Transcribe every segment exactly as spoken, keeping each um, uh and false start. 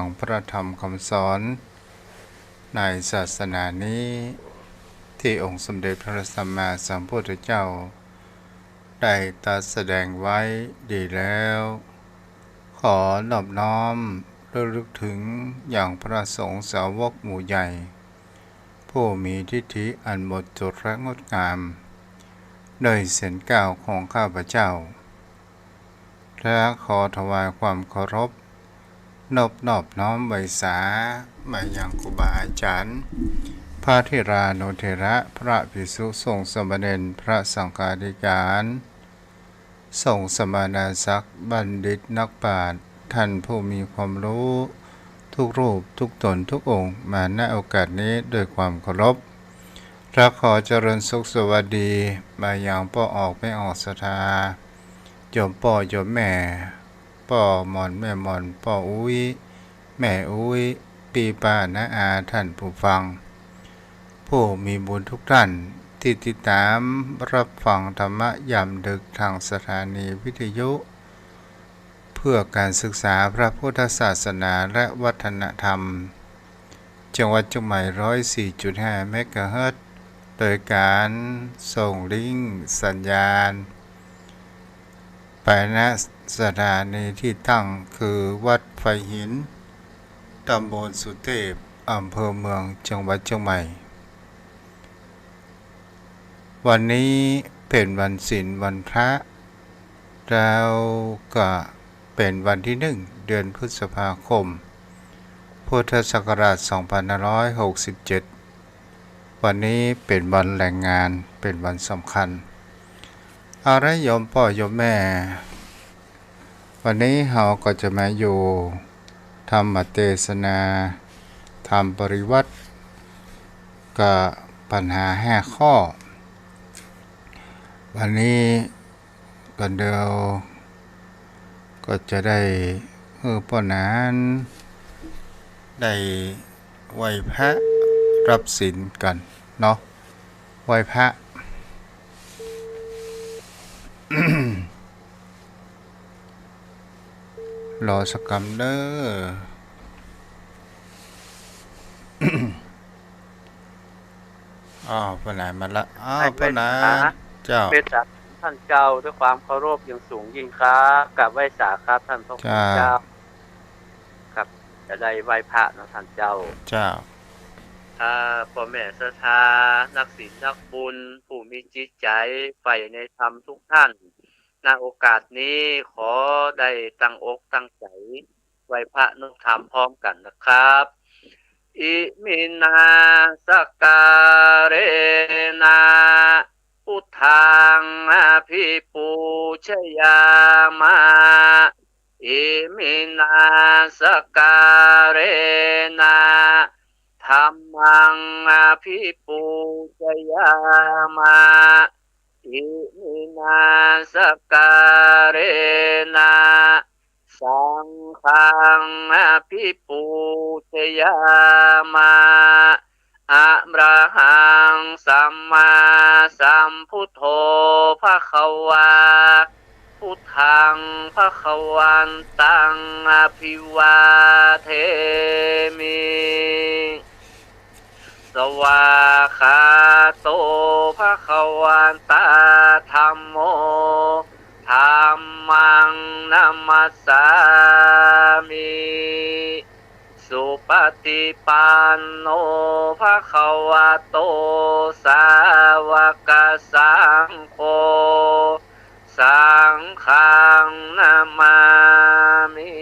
งพระธรรมคำสอนในศาสนานี้ ตี้องค์สมเด็จพระสัมมาสัมพุทธเจ้าได้ตรัสแสดงไว้ดีแล้ว ขอนอบน้อมระลึกถึงยังพระสงฆ์สาวกหมู่ใหญ่ ผู้มีทิฏฐิอันหมดจดและงดงาม ด้วยเสียงกล่าวของข้าพเจ้า และขอถวายความเคารพ นบนอบน้อมไหว้สา มายังครูบาอาจารย์ พระเถรานุเถระ พระภิกษุสงฆ์สามเณร พระสังฆาธิการ ทรงสมณศักดิ์บัณฑิตนักปราชญ์ ท่านผู้มีความรู้ทุกรูปทุกตนทุกองค์ มา ณ โอกาสนี้ด้วยความเคารพ และขอเจริญสุขสวัสดีมายังป้อออกแม่ออกศรัทธา โยมป้อโยมแม่ ป้อหม่อนแม่หม่อน ป้ออุ๊ย แม่อุ๊ย ปี้ป้าน้าอา ท่านผู้ฟัง ผู้มีบุญทุกท่านตี้ติดตามรับฟังธรรมะยามดึกทางสถานีวิทยุ เพื่อการศึกษาพระพุทธศาสนาและวัฒนธรรม จังหวัดเชียงใหม่ ร้อยสี่จุดห้า เมกะเฮิรตซ์ โดยการส่งลิงก์สัญญาณ ไป ณ สถานีที่ตั้งคือวัดไฟหิน ตำบลสุเทพ อำเภอเมือง จังหวัดเชียงใหม่ วันนี้เป๋นวันศีลวันพระ แล้วก็เป๋นวันตี้หนึ่ง เดือนพฤษภาคม พุทธศักราช สองพันห้าร้อยหกสิบเจ็ด วันนี้เป๋นวันแรงงาน เป๋นวันสำคัญ เอาละโยมป้อโยมแม่ วันนี้เฮาก็จะมาอยู่ธรรมเตสนา ธรรมปริวรรต กับปัญหาห้าข้อ วันนี้ก่อนเดียวก็จะได้หื้อป้อหนานได้ไหว้พระรับศีลกั๋นเนาะ ไหว้พระ รอสักกำเน่อ อ้าว ป้อหนานมาละ อ้าว ไหว้ ป้อหนาน ไหว้สา เจ้า ไหว้สาท่านเจ้าด้วยความเคารพอย่างสูงยิ่งครับ กราบไหว้สาครับท่านพระคุณเจ้า เจ้า ครับ จะได้ไหว้พระเนาะท่านเจ้า เจ้า อ่า ป้อแม่ศรัทธา นักศีลนักบุญ ผู้มีจิตใจ๋ใฝ่ในธรรมทุกท่าน ณ โอกาสนี้ขอได้ตั้งอกตั้งใจ๋ไหว้พระนบธรรมพร้อมกั๋นนะครับ Iminā sakkārena buddhaṃ abhipūjayāma. Iminā sakkārena dhammaṃ abhipūjayāma. Iminā sakkārena saṅghaṃ abhipūjayāma. Arahaṃ sammāsambuddho bhagavā. Buddhaṃ bhagavantaṃ abhivādemi. Svākkhāto bhagavatā dhammo. Dhammaṃ namassāmi. Supaṭipanno bhagavato sāvakasaṅgho. Saṅghaṃ namāmi.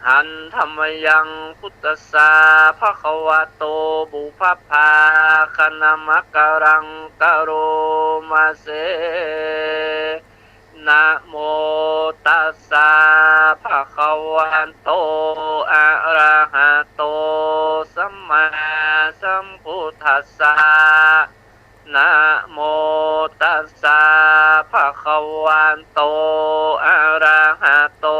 Handa mayaṃ buddhassa bhagavato pubbabhāganamakāraṃ karoma se. Namo tassa bhagavato arahato sammāsambuddhassa. Namo tassa bhagavato arahato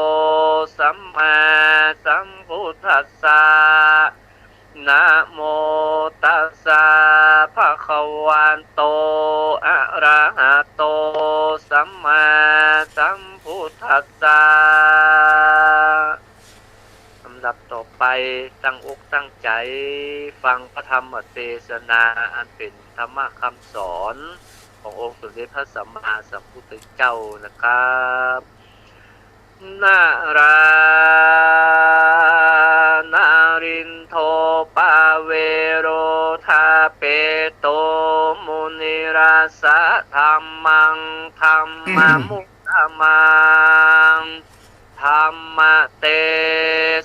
sammāsambuddhassa. Namo tassa bhagavato arahato sammāsambuddhassa. ำดับต่อไป ตั้งอกตั้งใจ๋ฟังพระธรรมเตสนา อันเป๋นธรรมะกำสอนขององค์สมเด็จพระสัมมาสัมพุทธเจ้านะครับ นารานรินโทปะเวโร ทาเปโตมุนิราสสะ ธัมมังธัมมะมุตตะมัง ธัมมะเต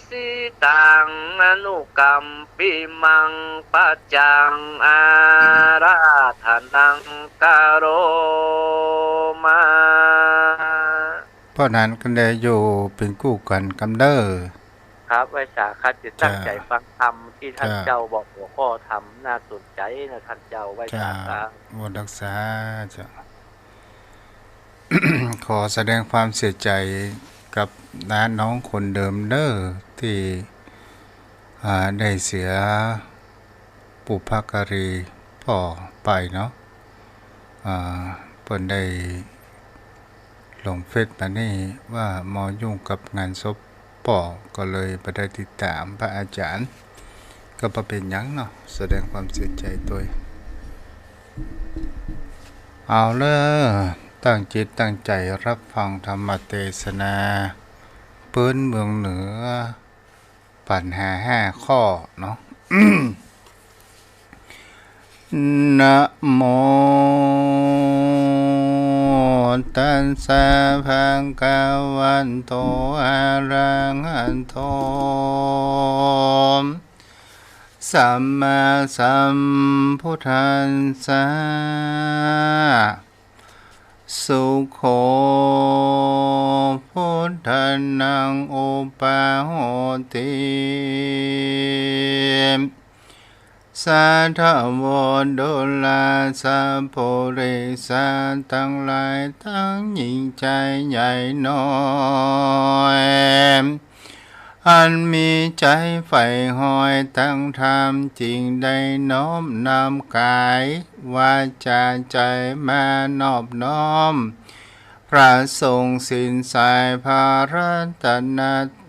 สิตัง อนุกัมปิมัง ปัจจังอาราธนังกะโรมะ เพราะนั้นก็ได้อยู่เป๋นกู้กั๋นกำเน่อ ครับ ไหว้สาครับ จะตั้งใจ๋ฟังธรรมตี้ท่านเจ้าบอกหัวข้อธรรมน่าสนใจ๋นะท่านเจ้า ไหว้สาครับ มนต์ฮักษาเจ้า ขอแสดงความเสียใจ๋กับน้าน้องคนเดิมเน่อ ตี้ อ่า ได้เสียปุพการีป้อไปเนาะ อ่า เปิ้นได้ลงเฟซมานี่ว่ามัวยุ่งกับงานศพป้อ ก็เลยบ่ได้ติดต๋ามพระอาจ๋ารย์ ก็บ่เป๋นหยังเนาะ แสดงความเสียใจ๋ตวย เอาเน่อ ตั้งจิตตั้งใจ๋ฮับฟังธรรมเตสนา ปื๊นเมืองเหนือ ปั๋ญหาห้าข้อเนาะ นะโม ตัสสะ ภะคะวะโต อะระหะโต สัมมาสัมพุทธัสสะ สุโข พุทธานัง อุปาโหติ สาธโว ดูราสะ ปุริสะตังหลาย ตังญิงจายใหญ่น้อย อันมีใจ๋ใฝ่ฮอยตังธรรม จึงได้น้อมนำก๋าย วาจ๋า ใจ๋ มานอบน้อม พระสงฆ์ศีลสาย พระรัตน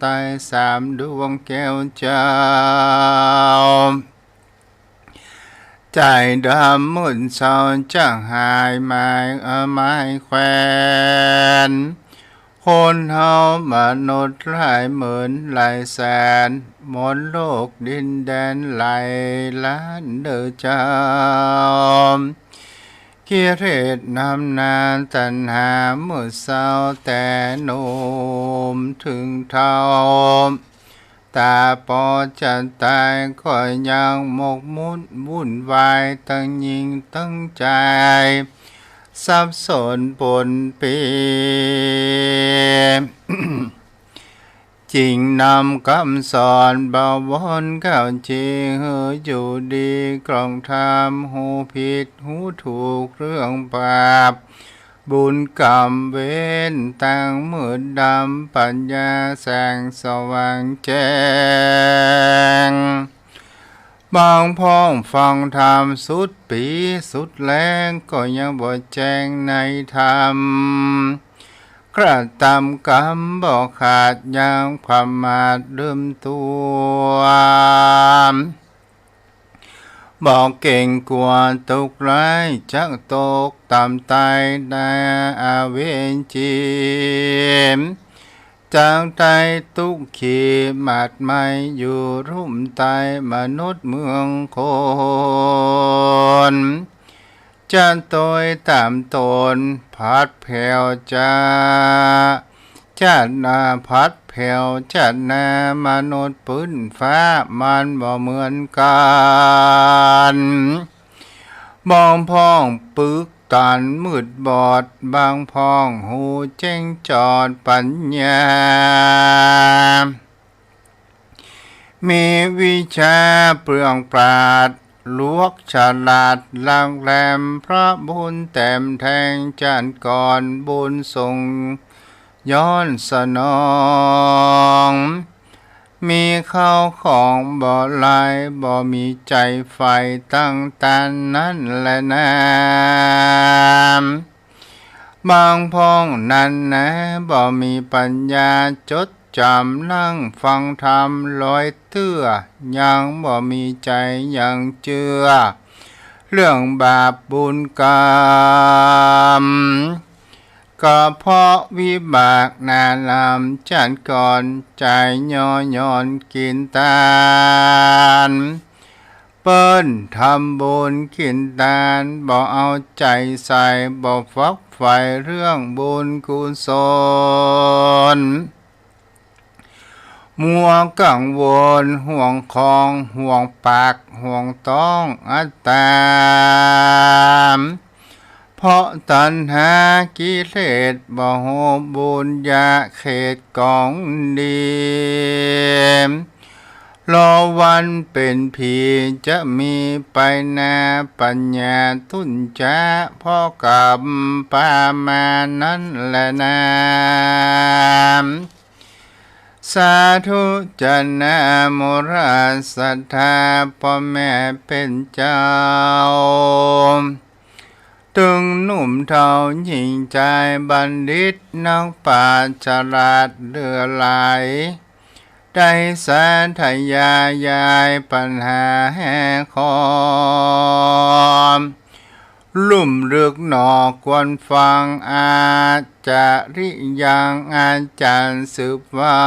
ตรัยสามดวงแก้วเจ้า ใจ๋ดำมืดเศร้าจะหายหมาย เอ่อ หมายแควน คนเฮามนุษย์หลายหมื่นหลายแสน หมดโลกดินแดนหลายล้านเน่อเจ้า กิเลสนำหน้าตัณหามืดเศร้าแต่หนุ่มเถิงเฒ่า ต๋าปอดจะต๋ายก็ยังหมกมุ่นวุ่นวาย ตึงญิงตึงจาย สับสนปนเป จึงนำกำสอนบวรเก้าจี หื้ออยู่ดีครองธรรม ฮู้ผิดฮู้ถูกเรื่องบาป บุญกรรมเวร ตางมืดดำ ปัญญาแสงสว่างแจ้ง บางพ่องฟังธรรมสุดปี๋สุดแล้ง ก็ยังบ่แจ้งในธรรม กระตำกรรมบ่ขาด ยังประมาทลืมตั๋ว บ่เก๋งกั๋วตกร้าย จักตกต่ำต๋ายในอเวจี จักได้ตุ๊กขีหมาดไหม้ อยู่ลุ่มใต้มนุษย์เมืองคน จะตวยต๋ามต๋น ผัดแผวจะ จะนา ผัดแผวจะนามนุษย์ปื้นฟ้า มันบ่เหมือนกั๋น บางพ่องปึกตันมืดบอด บางพ่องฮูแจ้งจอดปัญญา มีวิชาเปลืองปราชญ์ ลวกฉลาดหลักแหลม พระบุญแต้มแทงจันทร์ก่อน บุญส่งย้อนสนอง มีเข้าของบ่หลาย บ่มีใจ๋ใฝ่ตังตานนั้นแลนา บางพ่องนั้นนา บ่มีปัญญาจด จ๋ำนั่งฟังธรรมลอยเตื้อ ยังบ่มีใจ๋ยังเจื้อ เรื่องบาปบุญกรรม ก็เพราะวิบากหนาหลาม จั้นก่อนใจ๋ย่อหย่อนกิ๋นตาน เปิ้นทำบุญกิ๋นตาน บ่เอาใจ๋ใส่ บ่ฝักใฝ่เรื่องบุญกุศล มัวกังวลห่วงของ ห่วงปาก ห่วงต๊องอัตตา เพราะตัณหากิเลส บ่ฮู้บุญญาเขตของดี รอวันเป๋นผี จะมีไปนา ปัญญาตุ้นจ๊า เพราะกรรมปามานั้นแลนา สาธุจะนาโมราศรัทธาป้อแม่เป๋นเจ้า ตึงหนุ่มเฒ่าหญิงจายบัณฑิต นักปราชญ์ฉลาดเหลือหลาย ได้สาธยายปัญหาแห่ข้อ ลุ่มลึกหนอควรฟัง อาจาริยังอาจ๋ารย์สืบไว้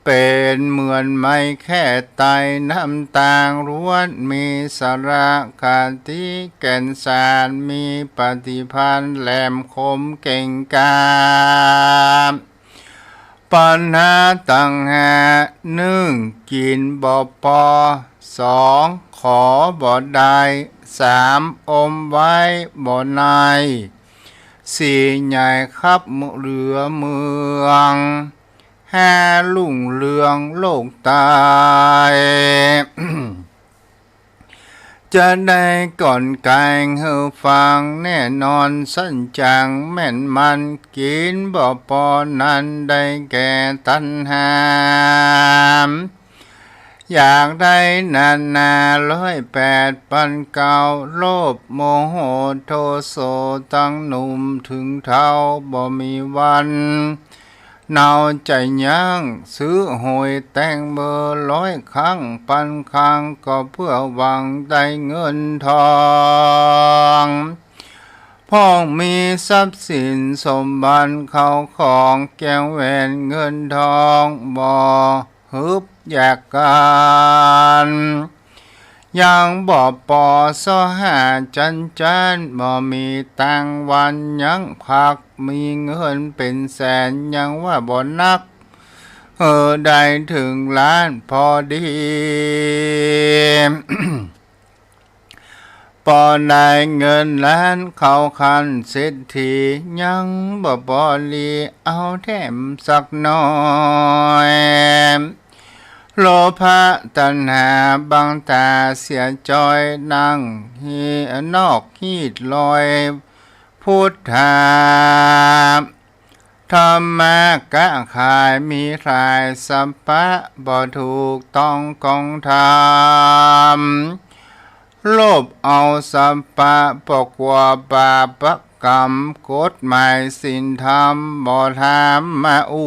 เป๋นเหมือนไม้แค่ไตร น้ำตางล้วนมีสาระ คติแก่นสารมีปฏิภาณ แหลมคมเก่งกล้า ปัญหาตังห้า นึ่งกิ๋นบ่ปอ สองขอบ่ได้ สามอมไว้บ่ใน สี่ใหญ่คับเหลือเมือง ห้าลุ่งเรืองโลกใต้ จะได้ก่อนแกล้งหื้อฟัง แน่นอนสัจจังแม่นมั่น กิ๋นบ่ปอนั้นได้แก่ตัณหา อยากได้นานาร้อยแปดปันเก้า โลภโมโหโทโส ตั้งหนุ่มเถิงเฒ่าบ่มีวัน เนาใจ๋ยั้ง ซื้อหวยแต๊งเบอร์ร้อยครั้งปันครั้ง ก็เปื้อหวังได้เงินทอง พองมีทรัพย์สินสมบัติเข้าของ แก้วแหวนเงินทองบ่ ฮึบอยากกั๋น ยังบ่ปอเซาะหาจันจัน บ่มีตังวันยังพัก มีเงินเป๋นแสนยังว่าบ่นัก เออ ได้เถิงล้านพอดี ปอได้เงินล้านเข้าขั้นเศรษฐี ยังบ่ปอลีเอาแถมสักหน่อย โลภะตัณหาบังต๋าเสียจ้อย นั่งฮี้นอกฮีดลอย พุทธา ธรรมะก๊าขายมีหลาย สัพพะบ่ถูกต้องกองธรรม โลภเอาสัพพะบ่กั๋วบาปกรรม กฎหมายศีลธรรมบ่ถามมาอู้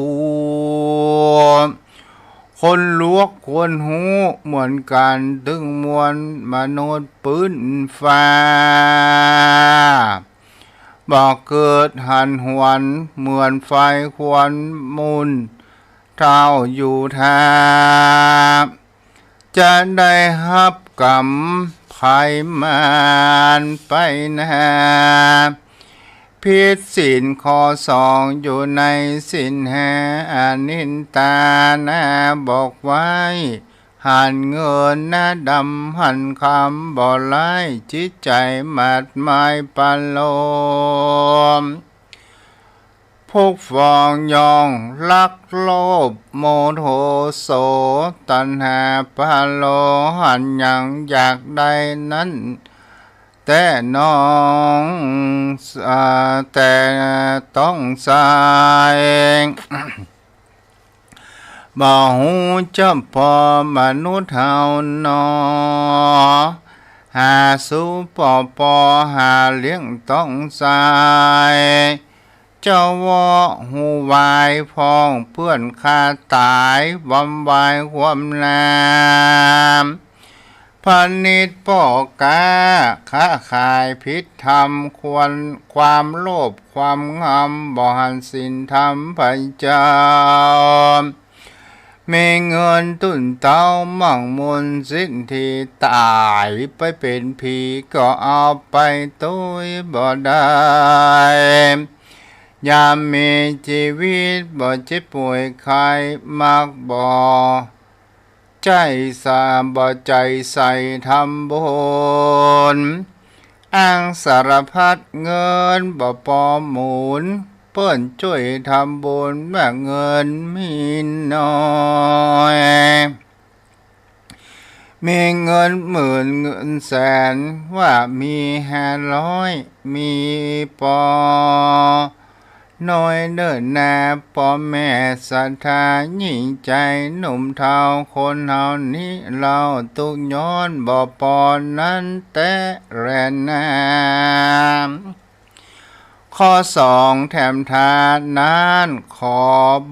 คนลวกคนฮู้เหมือนกั๋น ตึงมวลมนุษย์ปื้นฟ้า บ่เกิดหันหวนเหมือนไฟควันมุ่นเต้าอยู่ถ้า จะได้ฮับกรรมภัยมานไปนา ผิดศีลข้อสองอยู่ในศีลห้า อนินทานาบอกไว้ หันเงินหน้าดำหันคำบ่ไล้ จิตใจ๋หมดหมายปะโลม พวกฟองยองรักโลภโมโทโส ตัณหาปะโล หันหยังอยากได้นั้น แต่น้องเอ่อ แต่ต้องใส่ บ่ฮู้จักปอมนุษย์เฮาหนอ หาสู้ปอปอหาเลี้ยงต้องใส่ เจ้าเว้าฮู้วายพ่องเปื้อนฆ่าต๋าย วำวายความนาม พนิชย์ป้อก๊า ค้าขายผิดธรรม ควรความโลภความงำ บ่หันศีลธรรมพระเจ้า มีเงินตุ้นเต้ามั่งมูลสิทธิ ต๋ายไปเป๋นผี ก็เอาไปตวยบ่ได้ ยามมีจีวิตบ่เจ็บป่วยไข้ มักบ่ใจ๋สา บ่ใจ๋ใส่ทำบุญ อ้างสารพัดเงินบ่ปอหมุน เปิ้นจ้วยทำบุญว่าเงินมีน้อย มีเงินหมื่นเงินแสน ว่ามีห้าร้อย มีปอน้อยเนิ่นนา ป้อแม่ศรัทธายิ่งใจ๋ หนุ่มเฒ่าคนเฮานี้เล่า ตุ๊กข์ย้อนบ่ปอนั้นแต๊แลนา ข้อสอง แถมทานนั้นขอ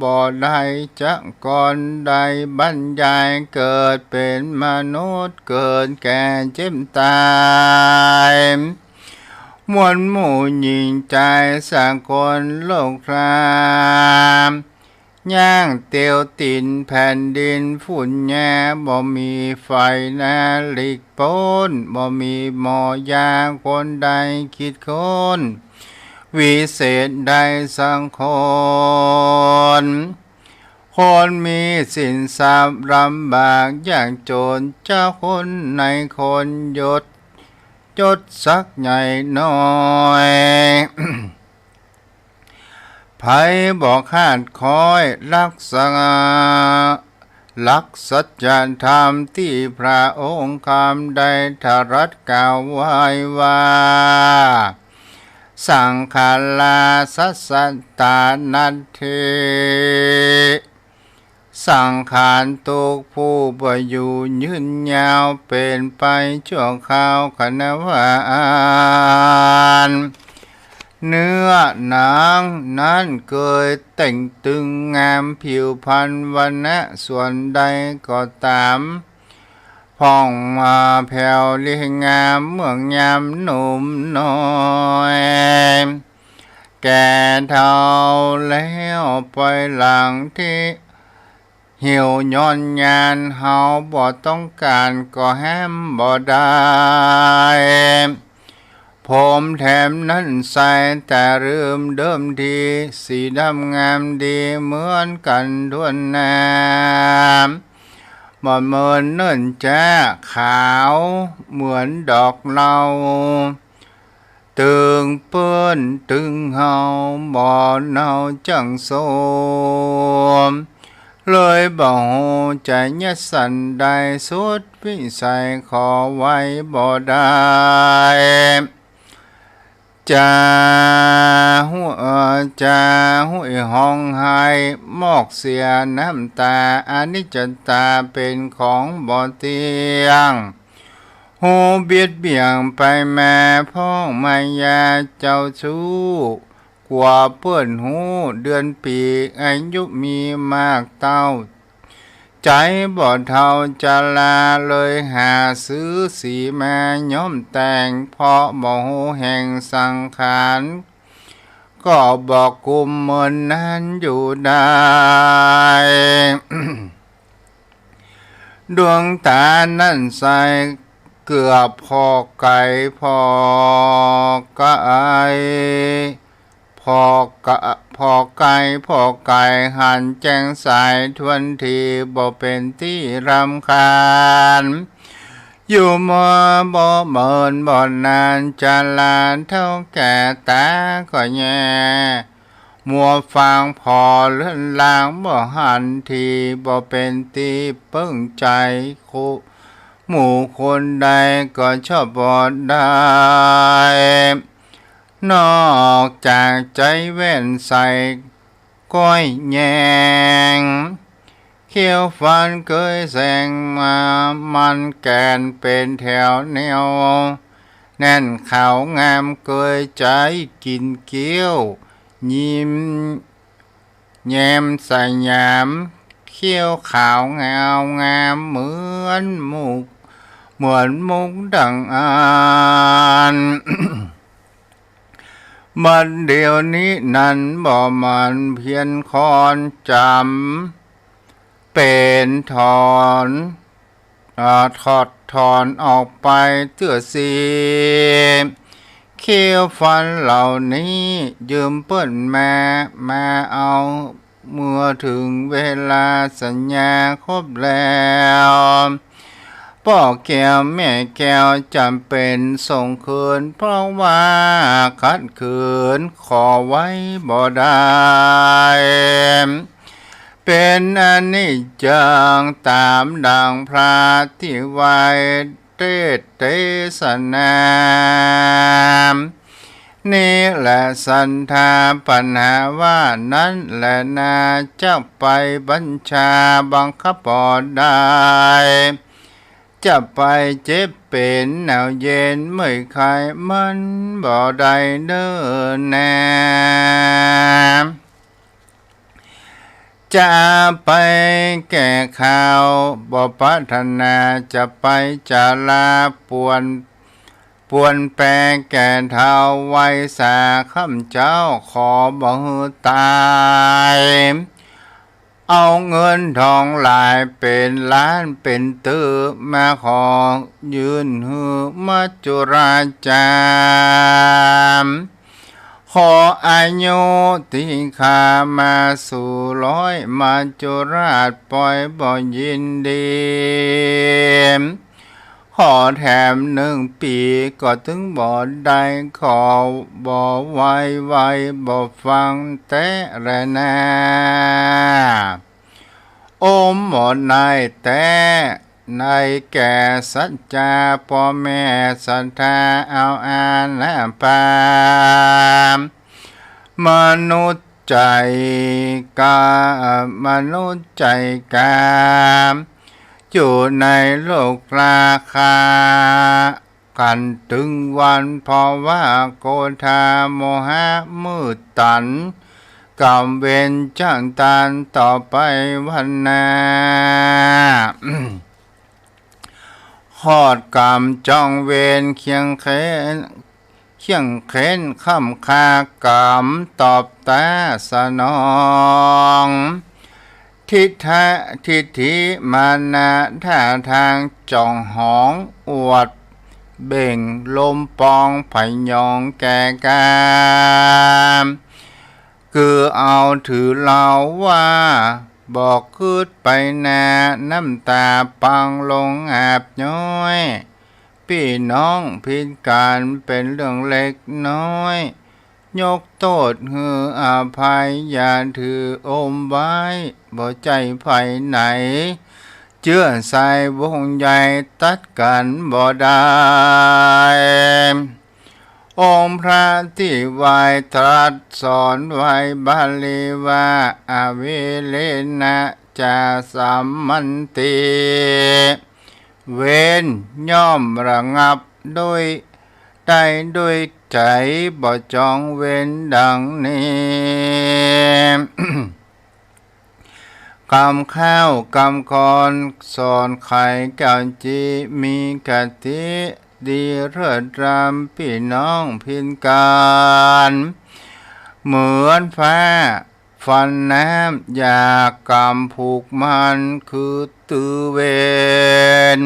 บ่ได้จักกร ได้บรรยายเกิดเป๋นมนุษย์ เกิดแก่เจ็บต๋าย มวลหมู่หญิงจายสากลโลกคราม ย่างเตียวตี๋นแผ่นดินฝุ่นแย่ บ่มีไฟนาหลีกป๊น บ่มีหมอยาคนใดคิดค้น วิเศษได้สักคน คนมีสินทรัพย์ลำบากยากจน เจ้าคนนายคนยศ ยศศักดิ์ใหญ่น้อย ไผบ่คาดคอยรักษา หลักสัจธรรมตี้พระองค์คำได้ตรัสกล่าวไว้ว่า สังขารา สัสสะตา นัตถิ สังขารทุกข์ผู้บ่อยู่ยืนยาว เป๋นไปชั่วคราว คณะว่าอั้น เนื้อหนังนั้นเกยเต่งตึงงาม ผิวพรรณวรรณะส่วนใดก็ต๋าม ผ่องมาแผ้วเรียงงามเมืองยามหนุ่มน้อย แก่เฒ่าแล้วปอยหลังตี้ เหี่ยวย้อนยาน เฮาบ่ต้องก๋านก็แฮ้มบ่ได้ ผมแถมนั้นใส่แต่ลืมเดิมที สีดำงามดีเหมือนกั๋นถ้วนหน้า บ่เหมือนเนิ่นจ๊ะ ขาวเหมือนดอกเหล้า ตึงเปิ้นตึงเฮาบ่เนาจั้งโสม เลยบ่ฮู้จะเยียะสันใด สุดวิสัยขอไว้บ่ได้ จะฮู้ เอ่อ จะฮู้ฮ้องไห้ มอกเสียน้ำต๋า อนิจจตาเป๋นของบ่เตี้ยง ฮู้เบียดเบียงไปมา พ่องมายาเจ้าชู้ กั๋วเปิ้นฮู้เดือนปี๋ อายุมีมากเต้า ใจ๋บ่เฒ่าจรา เลยหาซื้อสีมาย้อมแต่ง เพราะบ่ฮู้แห่งสังขาร ก็บ่กุมเมินนั้นอยู่ได้ ดวงต๋านั้นใสเกือบผ่อไก๋ ผ่อไก๋ ผ่อไก๋ ผ่อไก๋ ผ่อไก๋ หันแจ้งใสถ้วนที บ่เป๋นตี้รำคาญ อยู่มาบ่เมินบ่นาน จราเฒ่าแก่ต๋าก็แย่ มัวฟังผ่อเลือนลาง บ่หันที บ่เป๋นตี้เปิ้งใจ๋ คู่หมู่คนใดก็ชอบบ่ได้ นอกจากใจ๊แว่นใส่ก้อยแยง เขี้ยวฟันเกยแสงมา มันแก่นเป๋นแถวแนว แน่นขาวงามเกยใจ๋กิ๋นเกี้ยว ยิ้มแย้มสยาม คิ้วขาวเงางาม เหมือนมุก เหมือนมุกดั่งอัญ บัดเดี๋ยวนี้นั้นบ่หมั่นเพียรคอน จ๋ำเป๋นถอน อ่า ถอดถอนออกไปเตื้อสี คิ้วฟันเหล่านี้ยืมเปิ้นมา มาเอา เมื่อเถิงเวลาสัญญาครบแล้ว ป้อแก้วแม่แก้วจ๋ำเป๋นส่งคืน เพราะว่าขัดขืนขอไว้บ่ได้ เป๋นอนิจจัง ต๋ามดั่งพระตี้ไหว้เตสน์เตสนา นี้แหละสันทาปัญหาว่า นั้นแหละนา จักไปบัญชาบังคับบ่ได้ จะไปเจ็บเป๋นหนาวเย็นเมื่อยไข้มันบ่ได้เน่อนา จะไปแก่ข้าวบ่ปรารถนา จะไปจะลาปวน ปวนแปแก่เฒ่า ไหว้สาข้าพเจ้าขอบ่หื้อต๋าย เอาเงินทองหลายเป๋นล้านเป๋นตื้อ มาขอยื่นหื้อมัจจุราชจ๋า ขออายุตี้ข้ามาสู่ร้อย มัจจุราชปล่อยบ่ยินดี ขอแถมนึ่งปี๋ก็ตึงบ่ได้ ขอบ่ไหวไหวบ่ฟังแต๊แลนา โอมบ่ได้แต๊ ในแก่สัจจา ป้อแม่สัตถาเอาอาณาปา มนุษย์ใจ๋กล้า มนุษย์ใจ๋กล้า อยู่ในโลกราคา กั๋นตึงวัน เพราะว่าโกธาโมหะมืดตัน กรรมเวรจ้างตานต่อไปวันหน้า ฮอดกรรมจ้องเวรเคียงเค้น เคียงเค้นค่ำคากรรมตอบต๋าสนอง ทิฏฐะ ทิฏฐิมานะท่าทางจ่องหอง อวดเบ่งลมปองผยองแก่กล้า คือเอาถือเฮาว่า บ่กึ๊ดไปนา น้ำต๋าปังลงอาบย้อย ปี้น้องผิดกั๋นเป๋นเรื่องเล็กน้อย ยกโต้ษหื้ออภัย อย่าถือโอมไว้ บ่ใจ้ภัยไหน เจื้อสายวงใยตัดกั๋นบ่ได้ องค์พระตี้ไหว้ตรัสสอนไว้บาลีว่า อวิเรณะจาสัมมันติ เวรย่อมระงับด้วย ได้ด้วยใจ๋บ่จองเวรดังนี้ กำข้าวกำคอนสอนไขแก้วจี มีคติดีเลิศล้ำ ปี้น้องผิดกั๋น เหมือนฟ้าฟันน้ำ อย่ากำผูกมันคือตือเวร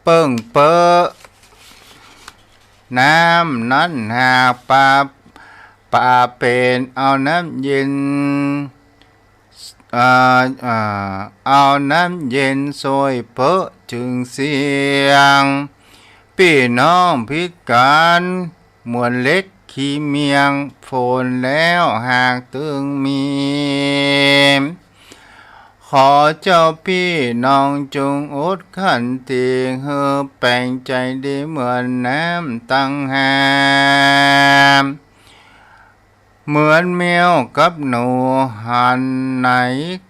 เปิ้งเป๊อะ น้ำนั้นหากปา ปาเป๋นเอาน้ำเย็น เอ่อ เอ่อ เอาน้ำเย็นโซยเป๊อะจึงเสี้ยง ปี้น้องผิดกั๋น เหมือนเหล็กขี้เมียง ฝนแล้วหากตึงมี ขอเจ้าปี้น้องจงอดขันติ หื้อแป๋งใจ๋ดีเหมือนน้ำตังหาก เหมือนแมวกับหนู หันไหน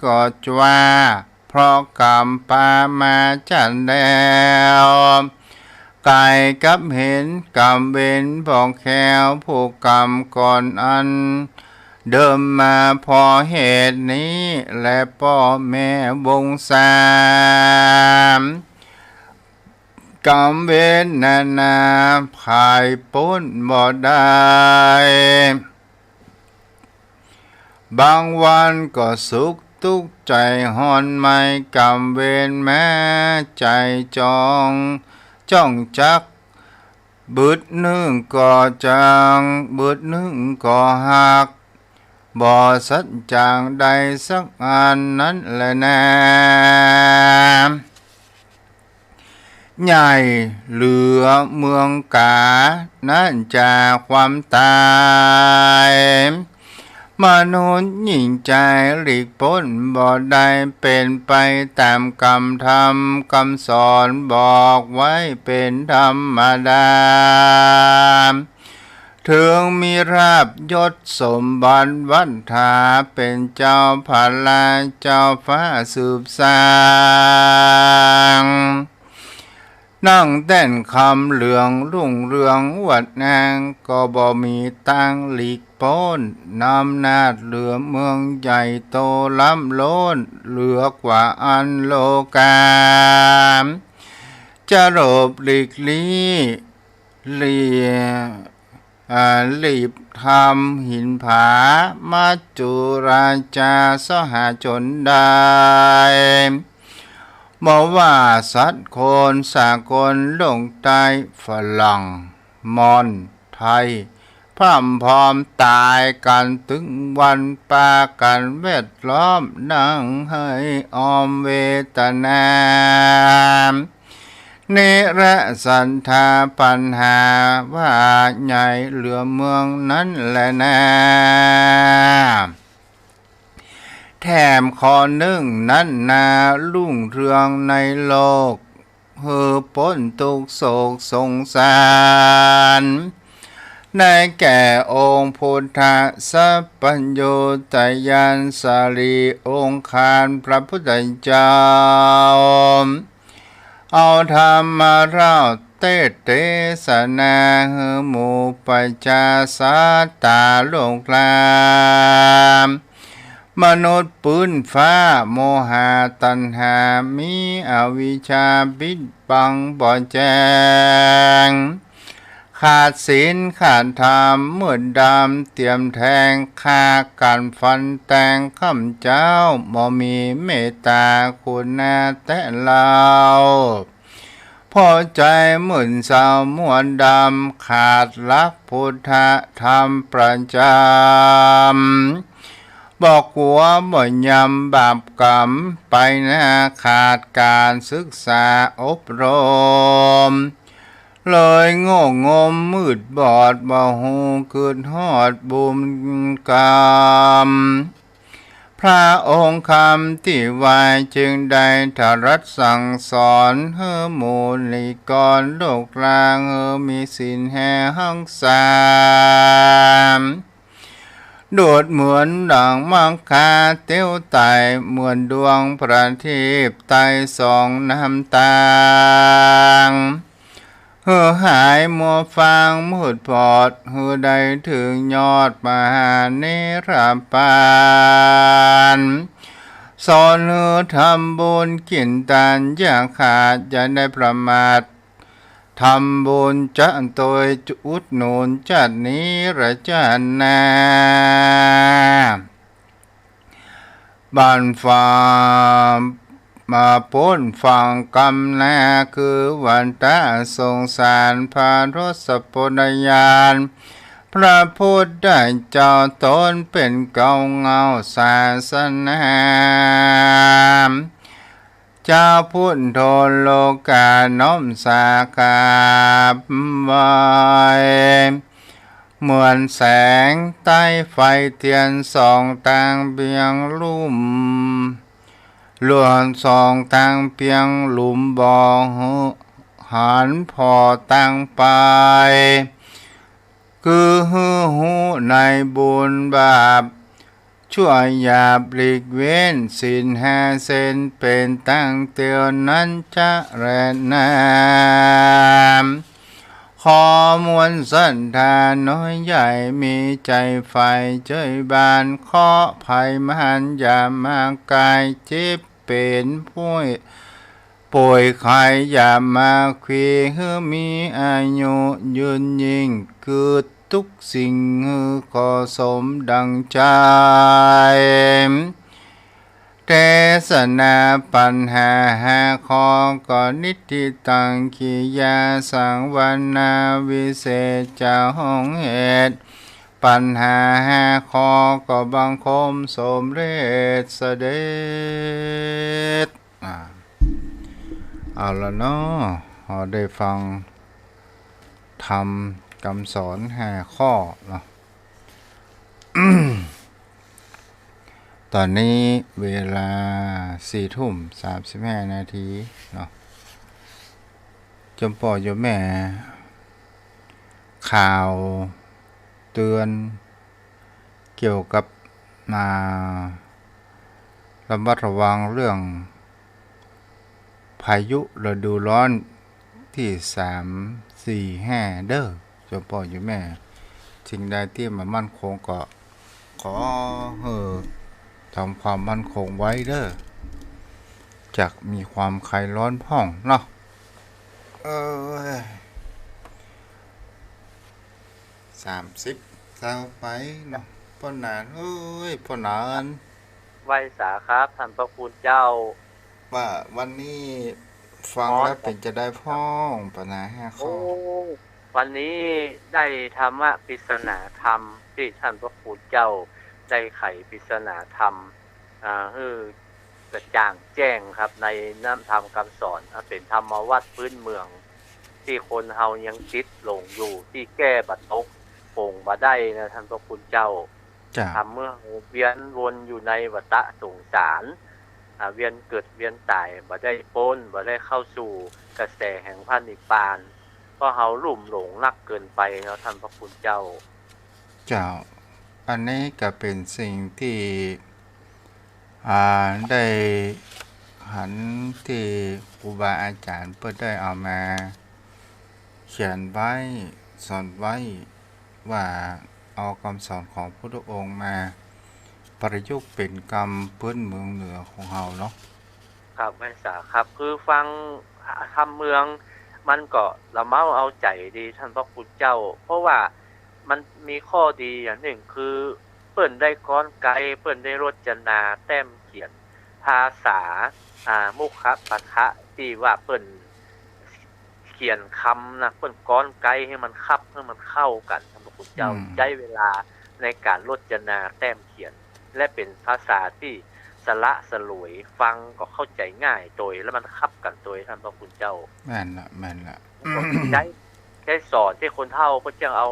ก็จวา เพราะกรรมปามาจั้นแล้ว ต๋ายกับเห็นก๋รรมเวรบ่แคล้ว ผูกก๋รรมก่อนอันเดิมมา เพราะเหตุนี้แลป้อแม่วงศา ก๋รรมเวรนานา ผายป๊นบ่ได้ บางวันก็สุขตุ๊กใจ๋ฮ้อนไหม้ ก๋รรมเวรแม้ใจ๋จอง จ้องจัก บึดนึ่งก็จาง บึดนึ่งก็หัก บ่สักอย่างใดสักอันนั้นแลนา ใหญ่เหลือเมืองกา นั้นจากความต๋าย มนุษย์ยิ่งใจ๋หลีกป๊นบ่ได้ เป๋นไปต๋ามก๋รรมธรรม กำสอนบอกไว้เป๋นธรรมดา เถิงมีลาภยศสมบัติวัฏฐา เป๋นเจ้าพระเจ้าฟ้าสืบสร้าง นั่งแต้นคำเหลืองรุ่งเรืองอวดอ้าง ก็บ่มีตางหลีกป๊น อำนาจเหลือเมืองใหญ่โตล้ำล้น เหลือกว่าอันโลกา จะหลบหลีกลี้ หลี อ่า หลีบทำหินผา มัจจุราชาสหาชนได้ บ่ว่าสัตว์คนสากลโลกใต้ ฝรั่ง มอญ ไทย พร่ำพรอมต๋ายกั๋นตึงวัน ปากั๋นแวดล้อม นั่งไห้ออมเวทนา เนรสันทาปัญหาว่าใหญ่เหลือเมืองนั้นแลนา แถมข้อนึ่งนั้นนา รุ่งเรืองในโลก หื้อป๊นตุ๊กข์โศกสงสาร ได้แก่องค์พุทธสัพพัญญูตญาณ สรีองคารพระพุทธเจ้า เอาธรรมมาเล่าเตสน์เตสนา หื้อหมู่ประชาสัตตาโลกลา มนุษย์ปื้นฟ้า โมหะตัณหามี อวิชชาปิดบังบ่แจ้ง ขาดศีลขาดธรรม มืดดำเตียมแทง ฆ่ากั๋นฟันแตงข้ำเจ๊า บ่มีเมตตาคุณาแต๊เล่า เพราะใจ๋มืดเศร้ามัวดำ ขาดหลักพุทธธรรมประจ๋ำ บ่กั๋วบ่ยำบาปก๋รรม ไปหน้าขาดก๋านศึกษาอบรม เลยโง่งมมืดบอด บ่ฮู้กึ๊ดฮอดบุญก๋รรม พระองค์คำตี้ไหว้จึงได้ตรัสสั่งสอน หื้อหมู่นิกรโลกลา หื้อมีศีลแห่ฮักษา ดุจเหมือนดั่งมัคคาเตียวไต่ เหมือนดวงประทีปไต่ส่องนำตาง หื้อหายมัวฟางมืดบอด หื้อได้เถิงยอดมหานิพพาน สอนหื้อทำบุญกิ๋นตานอย่าขาด อย่าได้ประมาท ทำบุญจะตวยอุดหนุน จาตินี้และจาติหน้า บั้นฟ้า มาป๊นฟังกำนา คือวันตะสงสารพระทศพลญาณ พระพุทธเจ้าต๋นเป๋นเกล้าเงาศาสนา เจ้าพุทโธโลกาน้อมสาขาบไหว้ เหมือนแสงใต้ไฟเตียนส่องตางเปียงลุ่ม หลวงส่องตางเปียงลุ่มบ่หื้อหันผ่อตางไป คือหื้อฮู้ในบุญบาป ชั่วหยาบหลีกเว้น ศีลห้าเส้นเป๋นตัง เตียวนั้นจะแลนา ขอมวลศรัทธาน้อยใหญ่ มีใจ๋ใฝ่เจ้ยบาน เคราะห์ภัยมหันต์อย่ามากาย เจ็บเป๋นป่วย ป่วยไข้อย่ามาขวี หื้อมีอายุยืนยิ่ง เกิดทุกสิ่งหื้อขอสมดังใจ๋ เทศนาปัญหาห้าข้อ ก็ นิฏฐิตัง กิริยาสังวานา วิเศษจะห้องเหตุ ปัญหาห้าข้อ ก็บังคมสมเร็จเสด็จ อ่า เอาละเนาะ เฮาได้ฟังธรรมกำสอนห้าข้อเนาะ ต๋อนนี้เวลาสี่ทุ่มสามสิบห้านาทีเนาะ โยมป้อโยมแม่ ข่าวเตือนเกี่ยวกับ มาระมัดระวังเรื่องพายุฤดูร้อนตี้สาม สี่ ห้า เด้อ โยมป้อโยมแม่ สิ่งใดตี้บ่มั่นคงก็ขอหื้อทำความมั่นคงไว้เด้อ จักมีความใคร้อนพ่องเนาะ เอ้ย สามสิบ เซาไปเนาะ ป้อหนาน เอ้ย ป้อหนาน ไหว้สาครับ ท่านพระคุณเจ้า ว่าวันนี้ฟังแล้วเป๋นจาใดพ่อง ปัญหาห้าข้อ โอ้ วันนี้ได้ธรรมะปริศนาธรรมตี้ท่านพระคุณเจ้าได้ไขปริศนาธรรม อ่า หื้อกระจ่างแจ้งครับ ในน้ำธรรมกำสอน อันเป๋นธรรมวัตรพื้นเมือง ตี้คนเฮายังติดหลงอยู่ ตี้แก้บ่ตก ปลงบ่ได้นะท่านพระคุณเจ้า เจ้า ทำเมื่อเวียนวนอยู่ในวัฏสงสาร อ่า เวียนเกิดเวียนต๋าย บ่ได้ป๊น บ่ได้เข้าสู่กระแสแห่งพระนิพพาน เพราะเฮาลุ่มหลงนักเกินไปเนาะท่านพระคุณเจ้า เจ้า อันนี้ก็เป๋นสิ่งตี้ อ่า ได้หันตี้ครูบาอาจ๋ารย์เปิ้นได้เอามาเขียนไว้ สอนไว้ ว่าเอากำสอนของพุทธองค์มาประยุกต์เป๋นกำพื้นเมืองเหนือของเฮาเนาะ ครับ ไหว้สาครับ คือฟังธรรมเมือง มันก็ละเมาเอาใจ๋ดีท่านพระคุณเจ้า เพราะว่ามันมีข้อดีอย่างนึ่ง คือเปิ้นได้กรไก เปิ้นได้รจนาแต้มเขียน ภาษา อ่า มุขปาฐะ ตี้ว่าเปิ้นเขียนกำนะ เปิ้นกรไกหื้อมันคับ หื้อมันเข้ากั๋น ท่านพระคุณเจ้า อืม ใจ๊เวลาในก๋านรจนาแต้มเขียน และเป๋นภาษาตี้สละสลวย ฟังก็เข้าใจ๋ง่ายโตย แล้วมันคับกั๋นโตย ท่านพระคุณเจ้า แม่นละ แม่นละ ใจ๊ ใจ๊สอนตี้คนเฒ่าเปิ้นจั้งเอา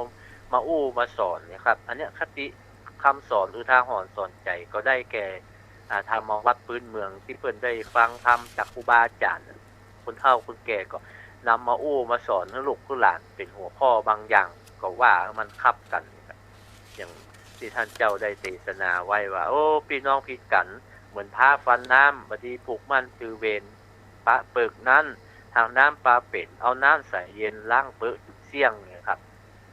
มาอู้มาสอนเนี่ยครับ อันเนี้ยคติกำสอน อุทาหรณ์สอนใจ๋ก็ได้แก่ อ่า ธรรมวัตรพื้นเมืองตี้เปิ้นได้ฟังธรรมจากครูบาอาจ๋ารย์ คนเฒ่าคนแก่ก็นำมาอู้มาสอนหื้อลูกหื้อหลานเป๋นหัวข้อบางอย่าง ก็ว่าหื้อมันคับกั๋น อย่างตี้ท่านเจ้าได้เตสนาไว้ว่า โอ้ ปี้น้องผิดกั๋น เหมือนพระฟันน้ำ บ่ดีผูกมั่นถือเวร ปะเปิกนั้น หากน้ำปาเป๋น เอาน้ำใสเย็นล้างเปอะเสี้ยงเนี่ยครับ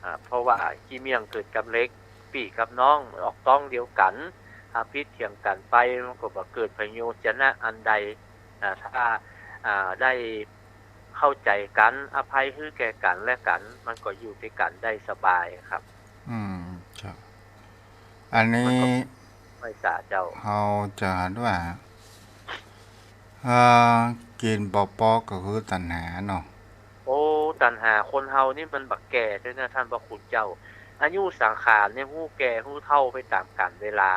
อ่า เพราะว่าขี้เมี่ยงเกิดกับเหล็ก ปี้กับน้องออกต๊องเดียวกั๋น ถ้าผิดเถียงกั๋นไปมันก็บ่เกิดประโยชน์จะนะอันใด อ่า ถ้า อ่า ได้เข้าใจ๋กั๋น อภัยหื้อแก่กั๋นและกั๋น มันก็อยู่ตวยกั๋นได้สบายครับ อืม ครับ อันนี้ มันก็ ไหว้สาเจ้า เฮาจะหันว่า เอ่อ กิ๋นบ่ปอก็คือตัณหาเนาะ โอ้ ตัณหาคนเฮานี่มันบ่แก่เตื้อนะท่านพระคุณเจ้า อายุสังขารเนี่ยฮู้แก่ฮู้เฒ่าไปต๋ามกาลเวลา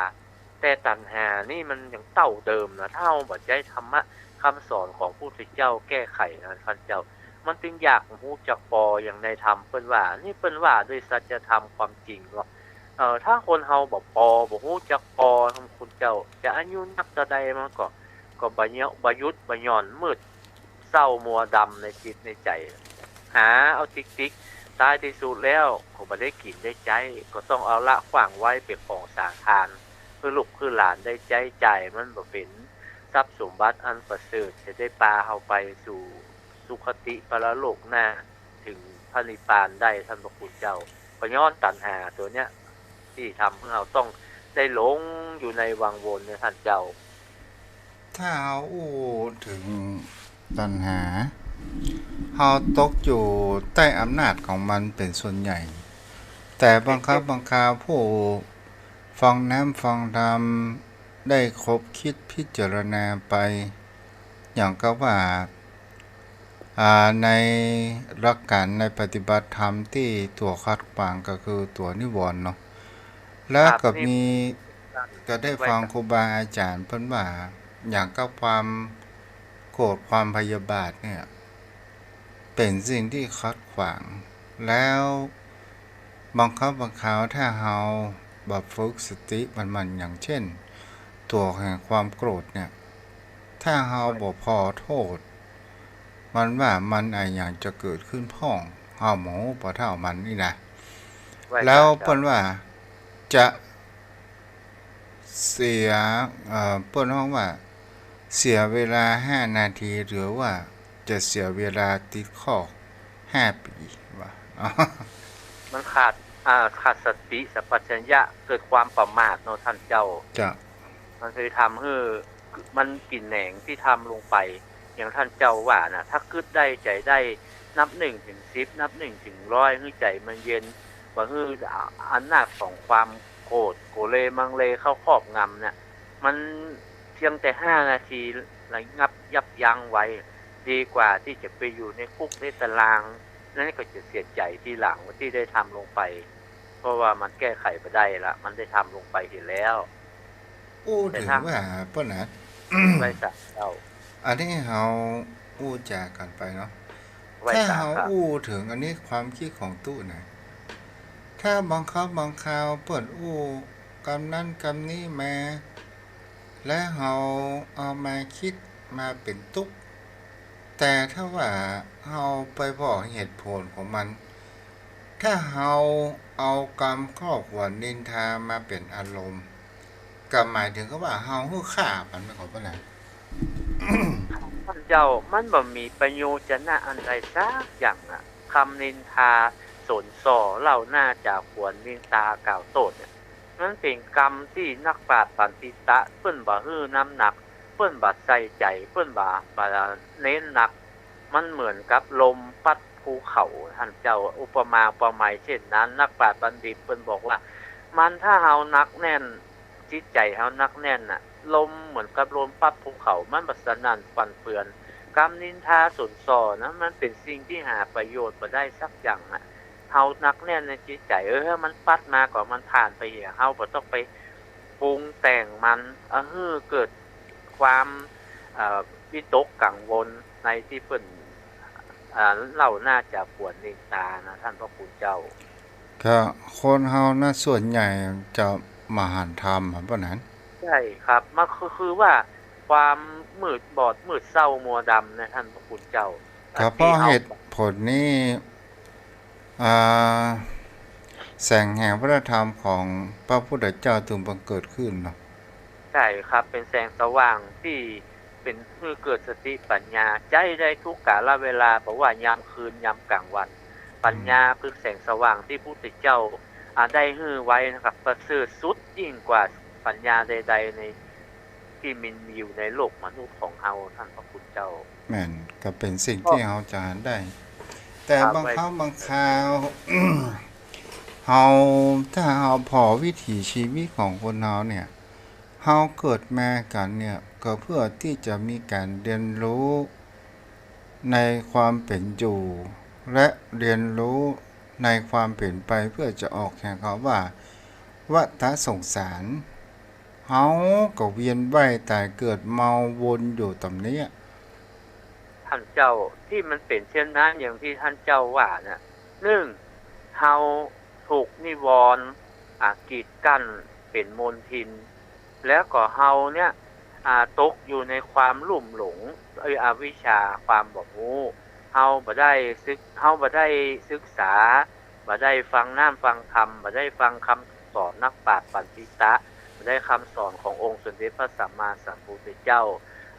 แต่ตัณหานี่มันยังเต้าเดิมนะ ถ้าเฮาบ่ใจ๊ธรรมะกำสอนของพระพุทธเจ้าแก้ไขนะท่านเจ้า มันจึงอยากฮู้จักปอ อย่างในธรรมเปิ้นว่า นี่เปิ้นว่าโดยสัจธรรมความจริงเนาะ เอ่อ ถ้าคนเฮาบ่ปอ บ่ฮู้จักปอ ท่านพระคุณเจ้า จะอายุนักเต้าใดมันก็ ก็บ่เยียะ บ่หยุด บ่หย่อน มืดเซ้ามัวดำในจิตในใจ๋ หาเอาติ๊กๆ ต๊ายตี้สุดแล้วก็บ่ได้กิ๋นได้ใจ๊ ก็ต้องเอาละขว้างไว้เป๋นของสาคาร คือลูกคือหลานได้ใจ๊จ่าย มันบ่เป๋นทรัพย์สมบัติอันประเสริฐ จะได้ปาเฮาไปสู่สุคติปรโลกหน้า เถิงพระนิพพานได้ ท่านพระคุณเจ้า ก็ย้อนตัณหาตั๋วเนี้ย ตี้ทำหื้อเฮาต้องได้หลงอยู่ในวังวนเนี่ย ท่านเจ้า ถ้าเฮาอู้เถิงตัณหา เฮาตกอยู่ใต้อำนาจของมันเป๋นส่วนใหญ่ แต่บางครั้งบางคราวผู้ฟังน้ำฟังธรรมได้คบคิดพิจารณาไป อย่างกับว่า อ่า ในหลักการในปฏิบัติธรรมตี้ตั๋วขัดขวางก็คือตั๋วนิวรณ์เนาะ แล้วก็มี ก็ได้ฟังครูบาอาจารย์เปิ้นว่า อย่างกับความโกรธความพยาบาทเนี่ย เป๋นสิ่งตี้ขัดขวาง แล้วบางครั้งบางคราวถ้าเฮาบ่ฝึกสติมัน มันอย่างเช่น ตั๋วแห่งความโกรธเนี่ย ถ้าเฮาบ่ผ่อโต้ษมันว่ามันอะหยังจะเกิดขึ้นพ่อง เฮาบ่ฮู้บ่เฒ่ามันนี่นะ แล้วเปิ้นว่าจะเสีย เอ่อ เปิ้นฮ้องว่าเสียเวลาห้านาที หรือว่าจะเสียเวลาติดคุกห้าปี๋ ว่า มันขาด อ่า ขาดสติสัมปชัญญะ เกิดความประมาทเนาะ ท่านเจ้า เจ้า มันเลยทำหื้อ มันกิ๋นแหนงตี้ทำลงไป อย่างท่านเจ้าว่าน่ะ ถ้ากึ๊ดได้ใจ๋ได้ นับหนึ่งเถิงสิบ นับหนึ่งเถิงร้อย หื้อใจ๋มันเย็น บ่หื้ออำนาจของความโกรธโกเลมังเลเข้าครอบงำเนี่ย มันเพียงแต่ห้านาทีระงับยับยั้งไว้ ดีกว่าตี้จะไปอยู่ในคุกในตาราง แล้วก็จะเสียใจ๋ทีหลังว่าตี้ได้ทำลงไป เพราะว่ามันแก้ไขบ่ได้ละ มันได้ทำลงไปเสียแล้ว อู้เถิงว่าเปิ้นนะ ไหว้สาเจ้า อันนี้เฮาอู้จ๋ากั๋นไปเนาะ ไหว้สา ถ้าเฮาอู้เถิงอันนี้ความกึ๊ดของตุ๊นะ ถ้าบางครั้งบางคราวเปิ้นอู้กำนั้นกำนี้มา และเฮาเอามากึ๊ดมาเป๋นตุ๊ก แต่ถ้าว่าเฮาไปผ่อเหตุผลของมัน ถ้าเฮาเอากำครอบหัวนินทามาเป๋นอารมณ์ ก็หมายเถิงกับว่าเฮาหื้อค่ามัน แม่นก่อเปิ้นนะ ท่านเจ้า มันบ่มีประโยชนะอันใดสักอย่างอะ กำนินทาสนส่อเล่าหน้าจ๋าขวัญนินทากล่าวโต้ษเนี่ย มันเป๋นกำตี้นักปราชญ์ปัณฑิตะเปิ้นบ่หื้อน้ำหนัก เปิ้นบ่ใส่ใจ๋ เปิ้นบ่ บ่เน้นหนัก มันเหมือนกับลมปั๊ดภูเขา ท่านเจ้า อุปมาอุปไมยเช่นนั้น นักปราชญ์บัณฑิตเปิ้นบอกว่า มันถ้าเฮาหนักแน่น จิตใจ๋เฮาหนักแน่นน่ะ ลมเหมือนกับลมปั๊ดภูเขา มันบ่สนั่นฟั่นเฟือน กำนินทาสนส่อนะ มันเป๋นสิ่งตี้หาประโยชน์บ่ได้สักอย่างอะ เฮาหนักแน่นในจิตใจ๋ เออ มันปั๊ดมาก็มันผ่านไปเหีย เฮาบ่ต้องไปปรุงแต่งมัน เออ หื้อเกิดความ เอ่อ วิตกกังวลในตี้เปิ้น อ่า เล่าหน้าจ๋าขวัญนินทานะ ท่านพระคุณเจ้า ก็คนเฮานะส่วนใหญ่จะบ่หันธรรม หันเปิ้นหัน ใช่ครับ มันคือ คือว่าความมืดบอด มืดเศร้ามัวดำนะ ท่านพระคุณเจ้า ก็เพราะเหตุผลนี้ อ่า แสงแห่งพระธรรมของพระพุทธเจ้าจึงบังเกิดขึ้นเนาะ ใช่ครับ เป๋นแสงสว่างตี้เป๋นหื้อเกิดสติปัญญา ใจ๊ได้ทุกกาลเวลา บ่ว่ายามคืนยามกลางวัน ปัญญาคือแสงสว่างตี้พุทธเจ้า อ่า ได้หื้อไว้นะครับ ประเสริฐสุดยิ่งกว่าปัญญาใดๆ ใน ตี้มันมีอยู่ในโลกมนุษย์ของเฮา ท่านพระคุณเจ้า แม่น ก็เป๋นสิ่งตี้เฮาจะหันได้ แต่บางครั้งบางคราว เฮา ถ้าเฮาผ่อวิถีชีวิตของคนเฮาเนี่ย เฮาเกิดมากั๋นเนี่ย ก็เพื่อตี้จะมีก๋านเรียนรู้ ในความเป๋นอยู่ และเรียนรู้ในความเป๋นไป เพื่อจะออกแห่งคำว่าวัฏสงสาร เฮาก็เวียนว่ายต๋ายเกิดมาวนอยู่ต๋ามเนี้ย ท่านเจ้า ตี้มันเป๋นเช่นนั้นอย่างตี้ท่านเจ้าว่าน่ะ นึ่ง เฮาถูกนิวรณ์ อ่า กีดกั้นเป๋นมลทิน แล้วก็เฮาเนี่ย อ่า ตกอยู่ในความลุ่มหลง เอ้ย อวิชชา ความบ่ฮู้ เฮาบ่ได้ศึก เฮาบ่ได้ศึกษา บ่ได้ฟังน้ำฟังธรรม บ่ได้ฟังกำสอนนักปราชญ์ปัณฑิตะ บ่ ได้กำสอนขององค์สมเด็จพระสัมมาสัมพุทธเจ้า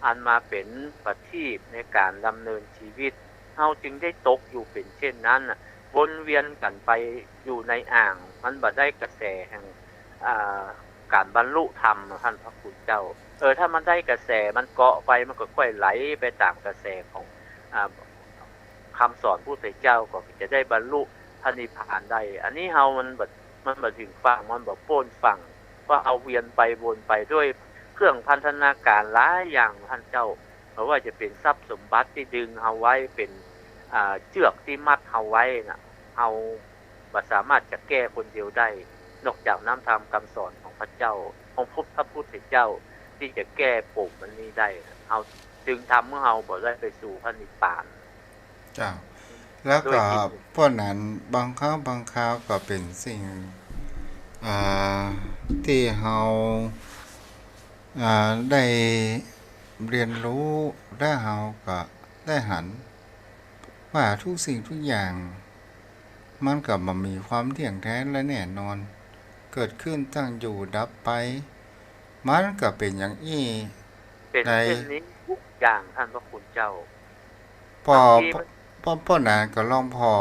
อันมาเป๋นประทีปในก๋านดำเนินจีวิต เฮาจึงได้ตกอยู่เป๋นเจ้นนั้นน่ะ วนเวียนกั๋นไปอยู่ในอ่าง มันบ่ได้กระแสแห่ง อ่า ก๋านบรรลุธรรมน่ะ ต้านพระคุณเจ้า เออ ถ้ามันได้กระแส มันเกาะไป มันก็ค่อยไหลไปต๋ามกระแสของ อ่า กำสอนพุทธเจ้า ก็จะได้บรรลุพระนิพพานได้ อันนี้เฮามันบ่ มันบ่เถิงฝั่ง มันบ่ป๊นฝั่ง เพราะเฮาเวียนไปวนไปด้วยเครื่องพันธนาก๋ารหลายอย่าง ต้านเจ้า บ่ว่าจะเป๋นทรัพย์สมบัติตี้ดึงเฮาไว้ เป๋น อ่า เจื้อกตี้มัดเฮาไว้น่ะ เฮาบ่สามารถจะแก้คนเดียวได้ นอกจากน้ำธรรมกำสอนของพระเจ้า ของพระพุทธเจ้า ตี้จะแก้ปมอันนี้ได้ เฮาจึงทำหื้อเฮาบ่ได้ไปสู่พระนิพพาน เจ้า แล้วก็ ด้วยจิต พวกนั้นบางครั้งบางคราวก็เป๋นสิ่ง อ่า ตี้เฮา อ่า ได้เรียนรู้ และเฮาก็ได้หันว่าทุกสิ่งทุกอย่าง มันก็บ่มีความเที่ยงแท้และแน่นอน เกิดขึ้นตั้งอยู่ดับไป มันก็เป๋นอย่างอี้ เป๋น ใน เช่นนี้ทุกอย่าง ต้านพระคุณเจ้า พอ บางทีมัน พอ พอ พอนั้นก็ลองผ่อ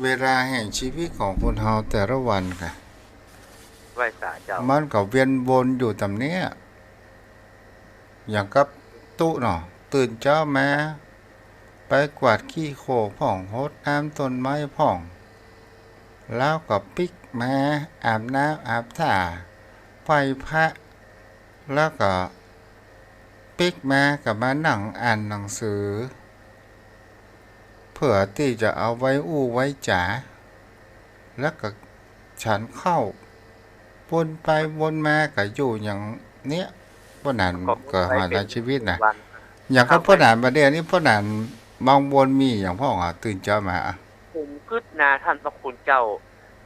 เวลาแห่งจีวิตของคนเฮาแต่ละวันก่ะ ไหว้สาเจ้า มันก็เวียนวนอยู่ต๋ามเนี้ย อย่างกับตุ๊เนาะ ตื่นเจ๊ามา ไปกวาดขี้โคลนพ่อง หดน้ำต้นไม้พ่อง แล้วก็ปิ๊กมาอาบน้ำอาบท่า ไหว้พระ แล้วก็ปิ๊กมาก็มานั่งอ่านหนังสือ เพื่อตี้จะเอาไว้อู้ไว้จ๋า แล้วก็ฉันข้าว วนไปวนมาก็อยู่อย่างเนี้ย พวกนั้นก็หาในจีวิตน่ะ วัน อย่างกับ ครับ พวกนั้นบ่าเดี่ยวนี้ พวกนั้นบางวนมีอย่างพ่องอะ ตื่นเจ๊ามาอะ ผมกึ๊ดนะ ต้านพระคุณเจ้า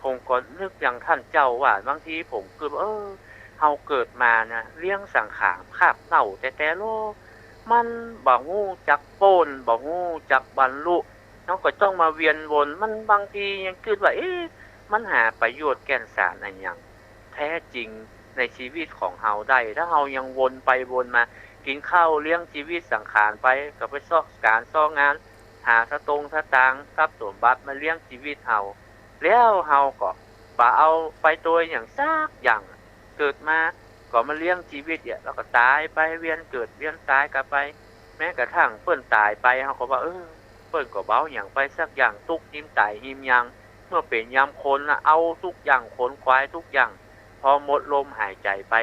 ผมก็นึกอย่างต้านเจ้าว่า บางทีผมกึ๊ด เออ เฮาเกิดมานะ เลี้ยงสังขารคาบเน่าแต๊ๆ ลอ มันบ่ฮู้จักป๊น บ่ฮู้จักบรรลุ เฮาก็ต้องมาเวียนวน มันบางทียังกึ๊ดว่า เอ๊ะ มันหาประโยชน์แก่นสารอะหยังแท้จริงในจีวิตของเฮาได้ ถ้าเฮายังวนไปวนมา กิ๋นข้าวเลี้ยงจีวิตสังขารไป ก็ไปซอกก๋านซอกงาน หาสตงค์สตางค์ ทรัพย์สมบัติมาเลี้ยงจีวิตเฮา แล้วเฮาก็บ่เอาไปโตยอะหยังสักอย่าง เกิดมาก็มาเลี้ยงจีวิตเนี่ย แล้วก็ต๋ายไป เวียนเกิดเวียนต๋ายกั๋นไป แม้กระทั่งเปิ้นต๋ายไป เฮาก็ว่า เออ เปิ้นก็บ่เอาหยังไปสักอย่าง ตุ๊กฮิมต๋ายฮิมยาง เมื่อเป๋นยามคนนะ เอาตุ๊กอย่าง ขนขวายตุ๊กอย่าง พอหมดลมหายใจ๋ไป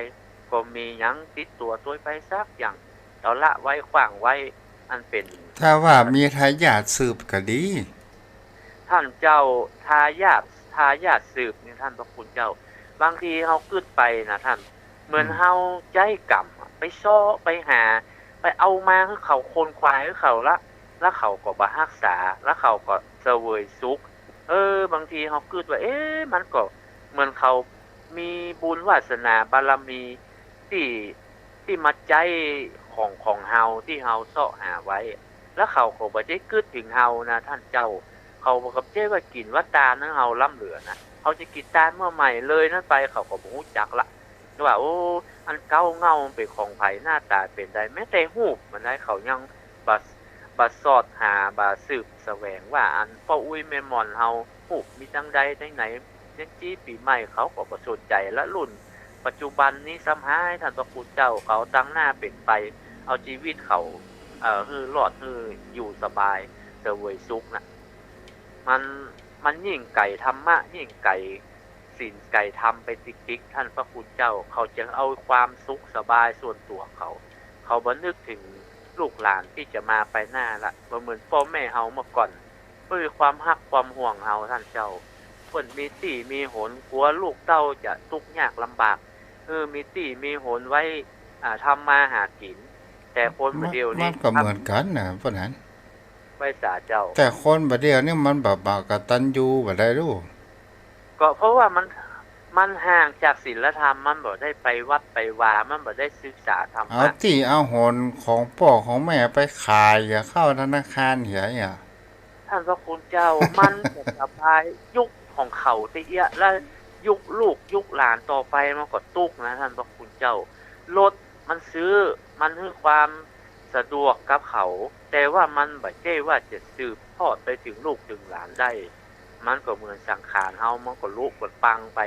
ก็บ่มีหยังติดตั๋วตวยไปสักอย่าง เอาละไว้ ขว้างไว้ อันเป๋น ถ้าว่ามีทายาทสืบก็ดี ต้านเจ้า ทายาท ทายาทสืบนี่ ต้านพระคุณเจ้า บางทีเฮากึ๊ดไปนะต้าน เหมือน อืม เฮาใจ๊ก๋ำอะ ไปเซาะ ไปหา ไปเอามาหื้อเขา ขนขวายหื้อเขาละ แล้วเขาก็บ่ฮักษา แล้วเขาก็เสวยสุข เออ บางทีเฮากึ๊ดว่า เอ๊ะ มันก็เหมือนเขามีบุญวาสนาบารมีตี้ ตี้มาใจ๊ของ ของเฮา ตี้เฮาเซาะหาไว้ แล้วเขาก็บ่ได้กึ๊ดเถิงเฮานะต้านเจ้า เขาก็บ่ใจ้ว่ากิ๋นว่าตานหื้อเฮาล้ำเหลือนะ เขาจะกิ๋นตานเมื่อใหม่เลยนั้นไป เขาก็บ่ฮู้จักละ ว่า โอ้ อันเก๊าเง่ามันเป๋นของใผ หน้าต๋าเป๋นใด แม้แต่ฮูปมันได้ เขายังบ่ บ่สอดหา บ่สืบแสวงว่า อันป้ออุ๊ยแม่หม่อนเฮา ฮูปมีจั่งใดจั่งไหน เลี้ยงจี้ปี๋ใหม่ เขาก็บ่สนใจ๋ละ รุ่นปัจจุบันนี้ซ้ำฮ้าย ต้านพระคุณเจ้า เขาตั้งหน้าเป๋นไป เอาจีวิตเขา เอ่อ หื้อรอด หื้ออยู่สบาย เสวยสุขน่ะ มัน มันยิ่งไก๋ธรรมะ ยิ่งไก๋ศีลไก๋ธรรมไปติ๊กๆ ต้านพระคุณเจ้า เขาจะเอาความสุขสบายส่วนตั๋วเขา เขาบ่นึกเถิงลูกหลานตี้จะมาไปหน้าละ บ่เหมือนป้อแม่เฮาเมื่อก่อน เปิ้นมีความฮักความห่วงเฮาต้านเจ้า เปิ้นมีตี้มีหน กั๋วลูกเต้าจะตุ๊กยากลำบาก เออ มีตี้มีหนไว้ อ่า ทำมาหากิ๋น แต่คนบ่าเดี่ยวนี้ มันก็เหมือนกั๋นนะ พวกนั้น ไหว้สาเจ้า แต่คนบ่าเดี่ยวนี้มันบ่ บ่กตัญญูบ่ได้ลูก ก็เพราะว่ามัน มันห่างจากศีลธรรม มันบ่ได้ไปวัดไปวา มันบ่ได้ศึกษาธรรมะ เอาตี้เอาหนของป้อของแม่ไปขาย อย่าเข้าธนาคาร อย่า อย่า ต้านพระคุณเจ้า มันจะสบายยุคของเขาตี้เอี้ยะ แล้ว ยุคลูกยุคหลานต่อไปมันก็ตุ๊กนะท่านพระคุณเจ้า รถมันซื้อ มันหื้อความสะดวกกับเขา แต่ว่ามันบ่ใจ้ว่าจะสืบทอดไปเถิงลูกเถิงหลานได้ มันก็เหมือนสังขารเฮา มันก็ลุก็ปังไป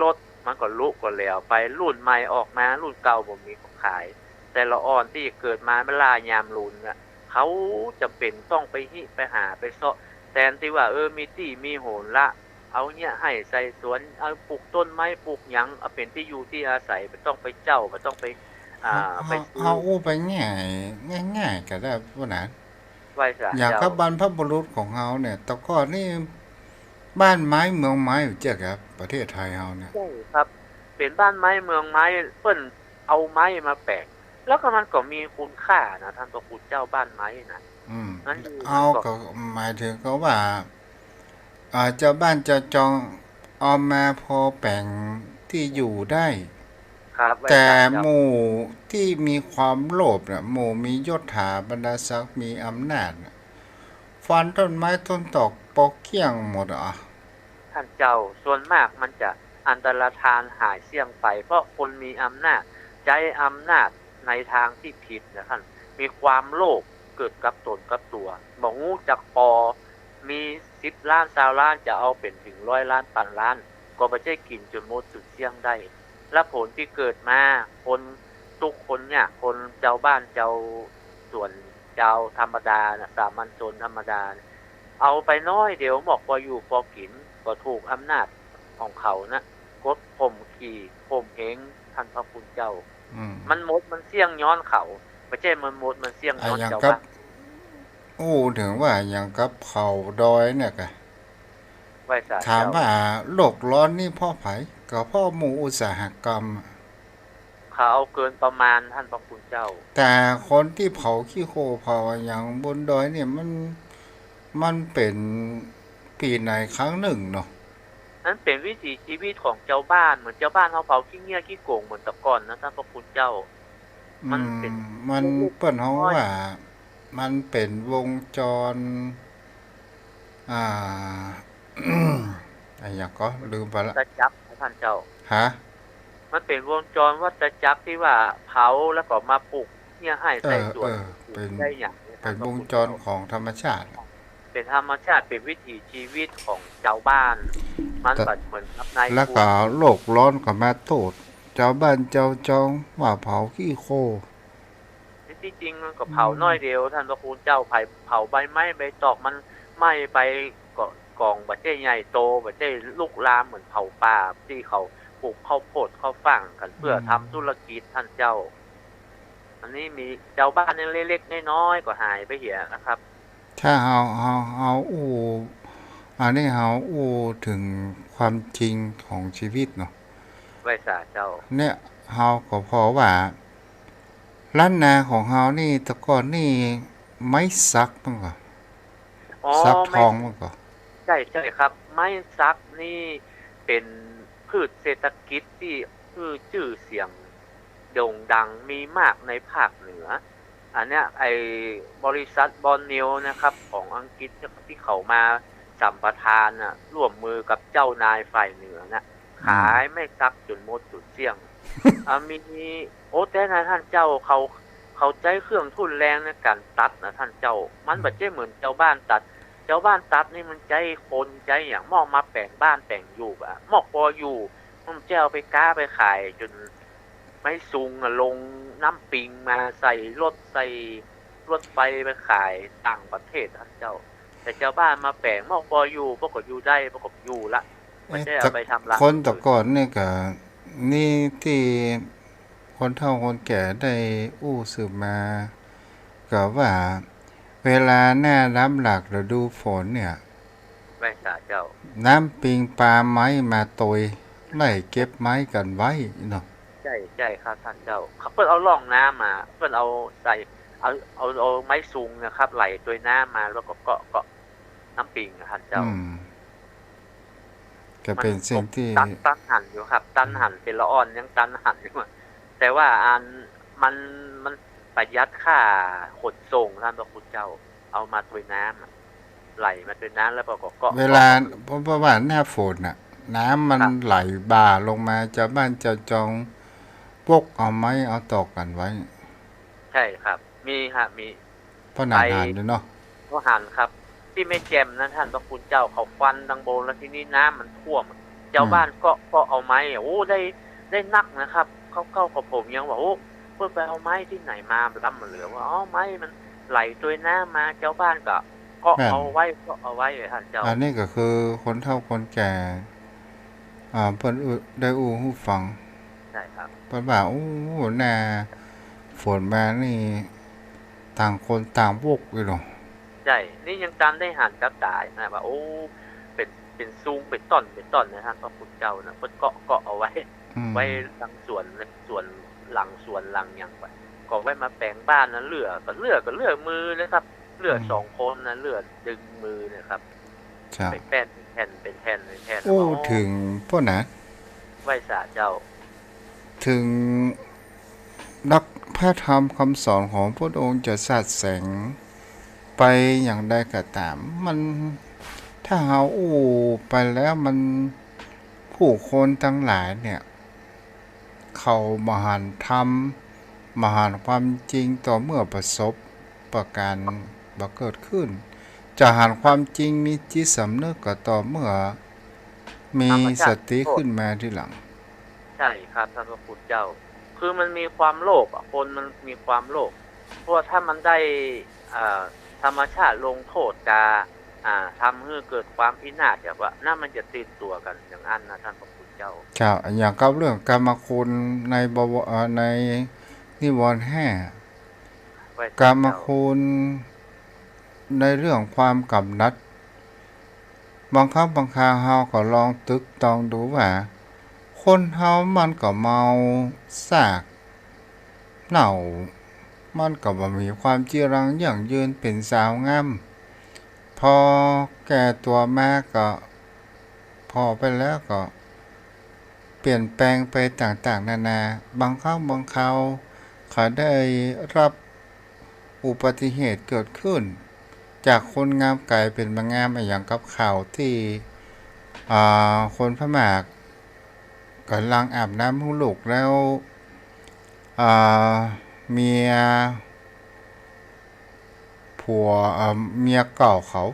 รถมันก็ลุก็แหลวไป รุ่นใหม่ออกมา รุ่นเก่าบ่มีก็ขาย แต่ละอ่อนตี้เกิดมาเมื่อล่ายามรุนน่ะ เขาจ๋ำเป๋นต้องไปฮิไปหาไปเซาะ แตนตี้ว่า เออ มีตี้มีโหนละ เอาเยียะไฮ่ใส่สวน เอาปลูกต้นไม้ปลูกหยัง เอาเป๋นตี้อยู่ตี้อาศัย บ่ต้องไปเจ้า บ่ต้องไป อ่า เอา ไป เอา ซื้อ เอาอู้ไปง่าย ง่ายๆ ก็ได้ ว่านั้น ไหว้สา อย่าง เจ้า กับบรรพบุรุษของเฮาเนี่ย แต่ก่อนนี่บ้านไม้เมืองไม้อยู่เจ้าครับ ประเทศไทยเฮาเนี่ย ใจ้ครับ เป๋นบ้านไม้เมืองไม้ เปิ้นเอาไม้มาแป๋ง แล้วก็มันก็มีคุณค่านะท่านพระคุณเจ้า บ้านไม้นะ อืม นั่นคือ เอา มันก็ ก็หมายถึงก็ว่า อ่า เจ้าบ้านเจ้าจองเอามาพอแป๋งตี้อยู่ได้ ครับ ไหว้สา แต่ เจ้า หมู่ตี้มีความโลภน่ะ หมู่มียศถาบรรดาศักดิ์ มีอำนาจน่ะ ฟันต้นไม้ต้นตอกปอเกี้ยงหมดอ่ะ ท่านเจ้า ส่วนมากมันจะอันตรธานหายเสี้ยงไป เพราะคนมีอำนาจ ใจ๊อำนาจในทางตี้ผิดนะท่าน มีความโลภเกิดกับต๋นกับตั๋ว บ่ฮู้จักปอ มีสิบล้าน ซาวล้าน จะเอาเป๋นเถิงร้อยล้าน ปันล้าน ก็บ่ใจ้กิ๋นจ๋นหมดจ๋นเสี้ยงได้ และผลตี้เกิดมา คนตุ๊กคนยาก คนจาวบ้านจาวสวน จาวธรรมดาน่ะ สามัญชนธรรมดาน่ะ เอาไปน้อยเดียว มอกปออยู่ปอกิ๋น ก็ถูกอำนาจของเขานะ กดข่มขี่ข่มเหง ท่านพระคุณเจ้า อืม มันหมดมันเสี้ยงย้อนเขา บ่ใจ้มันหมดมันเสี้ยงย้อน อะ อย่าง จาว กับ บ้าน อู้เถิงว่าอย่างกับเผาดอยเนี่ยกะ ไหว้สา ถาม เจ้า ว่าโลกร้อนนี่เพราะใผ ก็เพราะหมู่อุตสาหกรรมอะ เขาเอาเกินประมาณ ท่านพระคุณเจ้า แต่คนตี้เผาขี้โคลนเผาอะหยังบนดอยเนี่ยมัน มันเป๋นปี๋ไหนครั้งนึ่งเนาะ นั้นเป๋นวิถีชีวิตของจาวบ้าน เหมือนจาวบ้านเฮาเผาขี้เงี้ยขี้โก๋งเหมือนแต่ก่อนนะ ท่านพระคุณเจ้า มันเป๋น อืม มัน เปิ้นฮ้องว่า มันเป๋นวงจร อ่า อะหยังก็ลืมไปละ วัฏจักรนะท่านเจ้า ฮะ มันเป๋นวงจรวัฏจักรตี้ว่าเผาแล้วก็มาปลูกเยียะไฮ่ใส่สวน เออ เออ ปลูก เป๋น ได้หยังเนี่ย เป๋นวงจรของธรรมชาติ เป๋นธรรมชาติ เป๋นวิถีชีวิตของจาวบ้าน มัน แต่ บ่เหมือนกับนาย แล้วก็ ทุน โลกร้อนก็มาโต้ษจาวบ้านจาวจองว่าเผาขี้โคลน ตี้จริงมันก็เผา อืม น้อยเดียว ท่านพระคุณเจ้า ไผ เผาใบไม้ใบตอก มันไหม้ไปก็กองบ่ใจ้ใหญ่โต บ่ใจ้ลุกลามเหมือนเผาป่าตี้เขาปลูกข้าวโพดข้าวฝั่งกั๋นเพื่อ อืม ทำธุรกิจ ท่านเจ้า อันนี้มีจาวบ้านยังเล็กๆ น้อยๆ ก็หายไปเหียนะครับ ถ้าเฮา เฮา เฮาอู้ อันนี้เฮาอู้เถิงความจริงของชีวิตเนาะ ไหว้สาเจ้า เนี่ย เฮาก็พอว่า ล้านนาของเฮานี่ แต่ก่อนนี่ไม้สักมันก่อ อ๋อ สักทองมันก่อ ไม้ ใจ้ ใจ้ครับ ไม้สักนี่เป๋นพืชเศรษฐกิจตี้ คือ จื้อเสียงโด่งดังมีมากในภาคเหนือ อันเนี้ย ไอ้บริษัทบอนนิวนะครับ ของอังกฤษเนี่ย ตี้เขามาสัมปทานน่ะ ร่วมมือกับเจ้านายฝ่ายเหนือน่ะ อืม ขายไม้สักจ๋นหมดจ๋นเสี้ยง อ่ะ มี โอ้ แต่นะท่านเจ้า เขา เขาใจ๊เครื่องทุ่นแรงในก๋านตัดนะท่านเจ้า มัน อืม บ่ใจ้เหมือนจาวบ้านตัด จาวบ้านตัดนี่มันใจ๊คนใจ๊หยัง มอกมาแป๋งบ้านแป๋งอยู่อะ มอกปออยู่ มันใจ๊เอาไปก๊าไปขายจ๋น ไม้ซุงอะ ลงน้ำปิงมาใส่รถ ใส่รถไฟไปขายต่างประเทศ ท่านเจ้า แต่จาวบ้านมาแป๋ง มอกปออยู่ ปอก็อยู่ได้ ปอก็อยู่ละ บ่ใจ้เอาไปทำลาย เอ๊ะ แต่คนแต่ก่อนนี่ก็ นี่ตี้คนเฒ่าคนแก่ได้อู้สืบมา ก็ว่า เวลาหน้าน้ำหลากฤดูฝนเนี่ย ไหว้สาเจ้า น้ำปิงปาไม้มาตวย ไล่เก็บไม้กั๋นไว้เนาะ ใจ้ ใจ้ครับท่านเจ้า เปิ้นเอาล่องน้ำมา เปิ้นเอาใส่ เอา เอา เอาไม้ซุงนะครับ ไหลตวยน้ำมา แล้วก็เกาะ เกาะน้ำปิงนะท่านเจ้า อืม ก็เป๋นสิ่งตี้ ตัน ตันหันอยู่ครับ ตันหัน เป๋นละอ่อนยังตันหันอยู่ แต่ว่าอัน มัน มันประหยัดค่าขนส่ง ท่านพระคุณเจ้า เอามาตวยน้ำอะ ไหลมาตวยน้ำแล้วก็เกาะ เวลา เกาะ เพราะ เพราะว่าหน้าฝนน่ะ น้ำมัน ครับ ไหลบ่าลงมา จาวบ้านจาวจองปกเอาไม้เอาตอกกั๋นไว้ ใช่ครับ มีฮะ มี ป้อหนาน ไป หานอยู่เนาะ ป้อหนานครับ ตี้แม่แจ่มนะท่านพระคุณเจ้า เขาฟันตังบนแล้วทีนี้น้ำมันท่วม จาวบ้าน อืม ก็ ก็เอาไม้อะ โอ้ ได้ ได้นักนะครับ เขา เขากับผมยังว่า โอ้ เปิ้นไปเอาไม้ตี้ไหนมา ล้ำเหลือว่า อ๋อ ไม้มันไหลตวยน้ำมา จาวบ้านก็ ก็ แม่น เอาไว้ ก็เอาไว้อะท่านเจ้า อันนี้ก็คือคนเฒ่าคนแก่ อ่า เปิ้นอู้ ได้อู้หื้อฟัง ใช่ครับ เปิ้นว่า โอ้ หน้าฝนมานี่ ต่างคนต่างปกอยู่เนาะ ใช่ นี่ยังตามได้หันกับต๋านะว่า โอ้ เป๋น เป๋นซุง เป๋นต้น เป๋นต้นนะท่านพระคุณเจ้านะ เปิ้นเกาะ เกาะเอาไว้ อืม ไว้หลังสวน สวน หลังสวนหลังหยังไป ก็ไว้มาแป๋งบ้านนะ เลื่อ ก็เลื่อ ก็เลื่อมือนะครับ เลื่อ อืม สองคนนะ เลื่อดึงมือนะครับ เจ้า เป๋นแผ่น เป๋นแผ่น เป๋นแผ่น เป๋นแผ่น โอ้ แล้วก็ เถิงป้อหนาน ไหว้สาเจ้า เถิงหลักพระธรรมกำสอนของพระองค์จะสาดแสงไปอย่างใดก็ต๋าม มัน ถ้าเฮาอู้ไปแล้วมัน ผู้คนตังหลายเนี่ย เขาบ่หันธรรม บ่หันความจริงต่อเมื่อประสบประก๋ารณ์บ่เกิดขึ้น จะหันความจริงมีจิตสำนึกก็ต่อเมื่อมี ธรรมชาติ สติขึ้นมาทีหลัง ใช่ครับท่านพระคุณเจ้า คือมันมีความโลภอะ คนมันมีความโลภ เพราะว่าถ้ามันได้ อ่า ธรรมชาติลงโทษกา อ่า ทำหื้อเกิดความพินาศ แบบว่า นั่นมันจะตื่นตั๋วกั๋นอย่างอั้นนะท่านพระคุณเจ้า เจ้า อย่างกับเรื่องกามคุณในบว- เอ่อ ในนิวรณ์ห้า ไหว้สาเจ้า กามคุณในเรื่องความกำหนัด บางครั้งบางคราวเฮาก็ลองตึกตองดูว่า คนเฮามันก็เมาซาก เน่า มันก็บ่มีความจีรังยั่งยืนเป๋นสาวงาม ผ่อแก่ตั๋วมาก็ ผ่อไปแล้วก็เปลี่ยนแปลงไปต่างๆ นานา บางครั้งบางคราวเขาได้รับอุบัติเหตุเกิดขึ้น จากคนงามก๋ายเป๋นบ่างาม อะหยังกับข่าวตี้ อ่า คนพม่า ก่ำลังอาบน้ำหื้อลูกแล้ว อ่า เมีย ผัว เอ่อ เมียเก่าเขา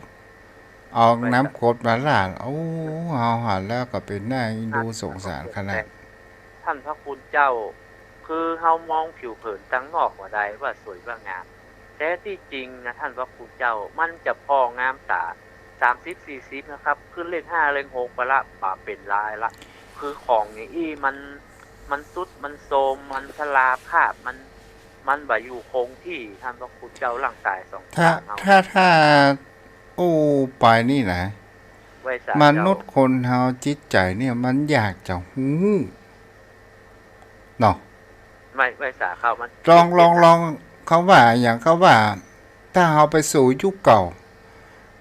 เอาน้ำกรดมาราด โอ้ เฮาหันแล้วก็เป๋นหน้าเอ็นดูสงสารขนาด ท่านพระคุณเจ้า คือเฮามองผิวเผินตังนอกว่าได้ว่าสวยว่างาม แต่ตี้จริงนะท่านพระคุณเจ้า มันจะผ่องามต๋า สามสิบ สี่สิบ นะครับ ขึ้นเลขห้าเลขหกไปละ บ่าเป๋นลายละ คือของอย่างอี้มัน มันทรุด มันโทรม มันชราภาพ มัน มันบ่อยู่คงที่ ท่านพระคุณเจ้า ร่างก๋ายสอง ถ้า ข้างเฮา ถ้า ถ้าอู้ไปนี่นะ ไหว้สาเจ้า มนุษย์คนเฮาจิตใจ๋เนี่ยมันอยากจะฮู้ เนาะ ไหว้ ไหว้สาเขา มัน ลอง ลอง ลอง เขาว่าอะหยัง เขาว่า ถ้าเฮาไปสู่ยุคเก่า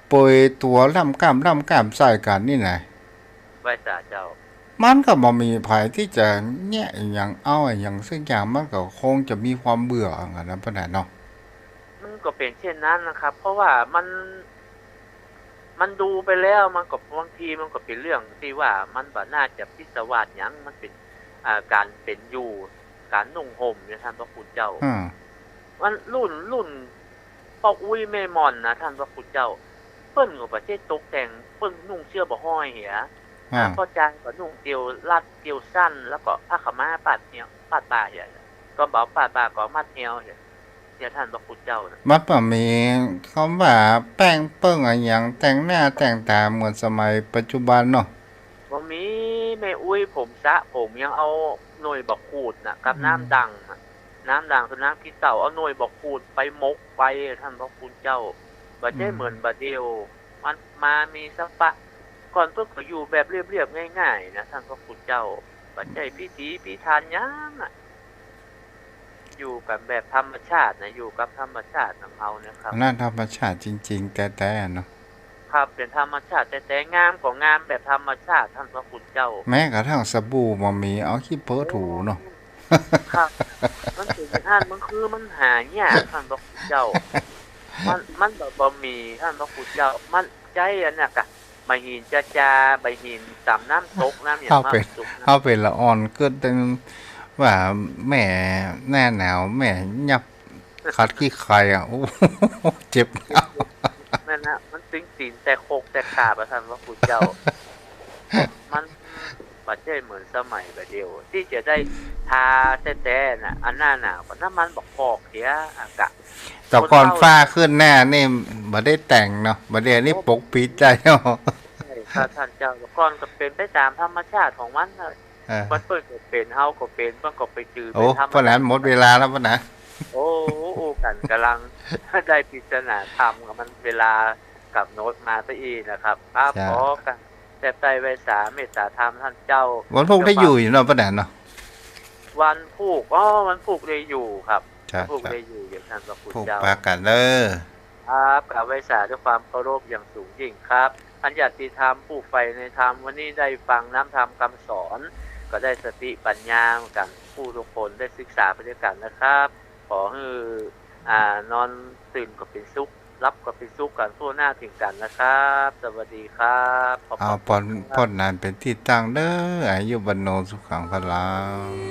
เปยตั๋วล่ำกล้ำล่ำกล้ำใส่กั๋นนี่นะ ไหว้สาเจ้า มันก็บ่มีใผตี้จะแงะอะหยัง เอาอะหยังสักอย่าง มันก็คงจะมีความเบื่ออะนะ ป้อหนานเนาะ มันก็เป๋นเช่นนั้นนะครับ เพราะว่ามัน มันดูไปแล้ว มันก็ บางทีมันก็เป๋นเรื่องตี้ว่ามันบ่น่าจะพิศวาสหยัง มันเป๋น อ่า ก๋านเป๋นอยู่ ก๋านนุ่งห่มเนี่ย ท่านพระคุณเจ้า อ่า มันรุ่น รุ่นป้ออุ๊ยแม่หม่อนนะ ท่านพระคุณเจ้า เปิ้นก็บ่ใจ้ตกแต่ง เปิ้นนุ่งเสื้อบ่ห้อยเหีย อ่า อ่า ป้อจางก็นุ่งเตียวรัดเตียวสั้น แล้วก็ผ้าขาวม้าปาดเหียว ปาดบ่าเหีย ก็บ่าปาดบ่าก็มัดเอวเหีย เนี่ยท่านพระคุณเจ้านะ มันบ่มีกำว่าแป้งเปิ้งอะหยังแต่งหน้าแต่งต๋าเหมือนสมัยปัจจุบันเนาะ บ่มี แม่อุ๊ยผมสระผมยังเอาหน่วยบ่าขูดน่ะ กับ อืม น้ำดั่งน่ะ น้ำดั่งคือน้ำขี้เถ้า เอาหน่วยบ่าขูดไปหมกไป ท่านพระคุณเจ้า บ่ใจ้ อืม เหมือนบ่าเดี่ยว มันมามีสปะ ก่อนเปิ้นก็อยู่แบบเรียบๆ ง่ายๆ นะ ท่านพระคุณเจ้า บ่ใจ้พิถีพิถันหยังอะ อยู่กั๋นแบบธรรมชาตินะ อยู่กับธรรมชาติของเฮาเนี่ยครับ อันนั้นธรรมชาติจริงๆ แต๊ๆ เนาะ ครับ เป๋นธรรมชาติแต๊ๆ งามก็งามแบบธรรมชาติ ท่านพระคุณเจ้า แม้กระทั่งสบู่บ่มี เอาขี้เปื้อถูเนาะ ครับ มันเป๋นอย่างนั้น มันคือมันหายาก ท่านพระคุณเจ้า มัน มันบ่ บ่มี ท่านพระคุณเจ้า มันใจ๊อันเนี้ยกะ บ่าหินจาจา บ่าหินสามน้ำตก น้ำหยัง เฮาเป๋น มาสุกนะ เฮาเป๋นละอ่อนเกิด ว่าแม่หน้าหนาว แม่ยับขัดขี้ใคร่อะ โอ้ เจ็บ นั่นนะ มันตึงตีนแตกโคกแตกขาบอะ ต้านพระคุณเจ้า มันบ่ใจ้เหมือนสมัยบ่าเดี่ยว ตี้จะได้ทาแต๊ๆ น่ะ อันหน้าหนาวก็น้ำมันบ่าคอกเสียอากาศ แต่ก่อน คนเฒ่า ฟ้าขึ้นหน้านี่บ่ได้แต่งเนาะ บ่าเดี่ยวนี่ โอ้ ปกปิดได้เนาะ ใจ้ครับต้านเจ้า แต่ก่อนก็เป๋นไปต๋ามธรรมชาติของมันน่ะ เออ มันเปิ้นก็เป๋น เฮาก็เป๋น มันก็ไปจื้อ โอ้ ไปธรรมดา ป้อหนานหมดเวลาแล้วป้อหนาน โอ้ อู้กั๋นก่ำลังได้ปริศนาธรรมกับมัน เวลาก๋ำหนดมาซะอี้นะครับ ครับ เจ้า ขอกั๋นแซบใต้ไหว้สาเมตต๋าธรรมต้านเจ้า วันพูกได้อยู่อยู่เนาะป้อหนานเนาะ วันพูก อ๋อ วันพูกได้อยู่ครับ ครับ วันพูก ครับ ได้อยู่ อย่างต้านพระคุณ พูก เจ้า ปากั๋นเน่อ ครับ กราบไหว้สาด้วยความเคารพอย่างสูงยิ่งครับ ท่านญาติธรรมผู้ใฝ่ในธรรม วันนี้ได้ฟังน้ำธรรมคำสอน ก็ได้สติปัญญากั๋นกู้ทุกคน ได้ศึกษาไปด้วยกั๋นนะครับ ขอหื้อ อ่า นอนตื่นก็เป๋นสุข หลับก็เป๋นสุขกั๋นทั่วหน้าเถิงกั๋นนะครับ สวัสดีครับ ขอบ เอา ขอบคุณครับ ป้อหนานเป๋นตี้ตั้งเน่อ อายุวัณโณสุขังพลัง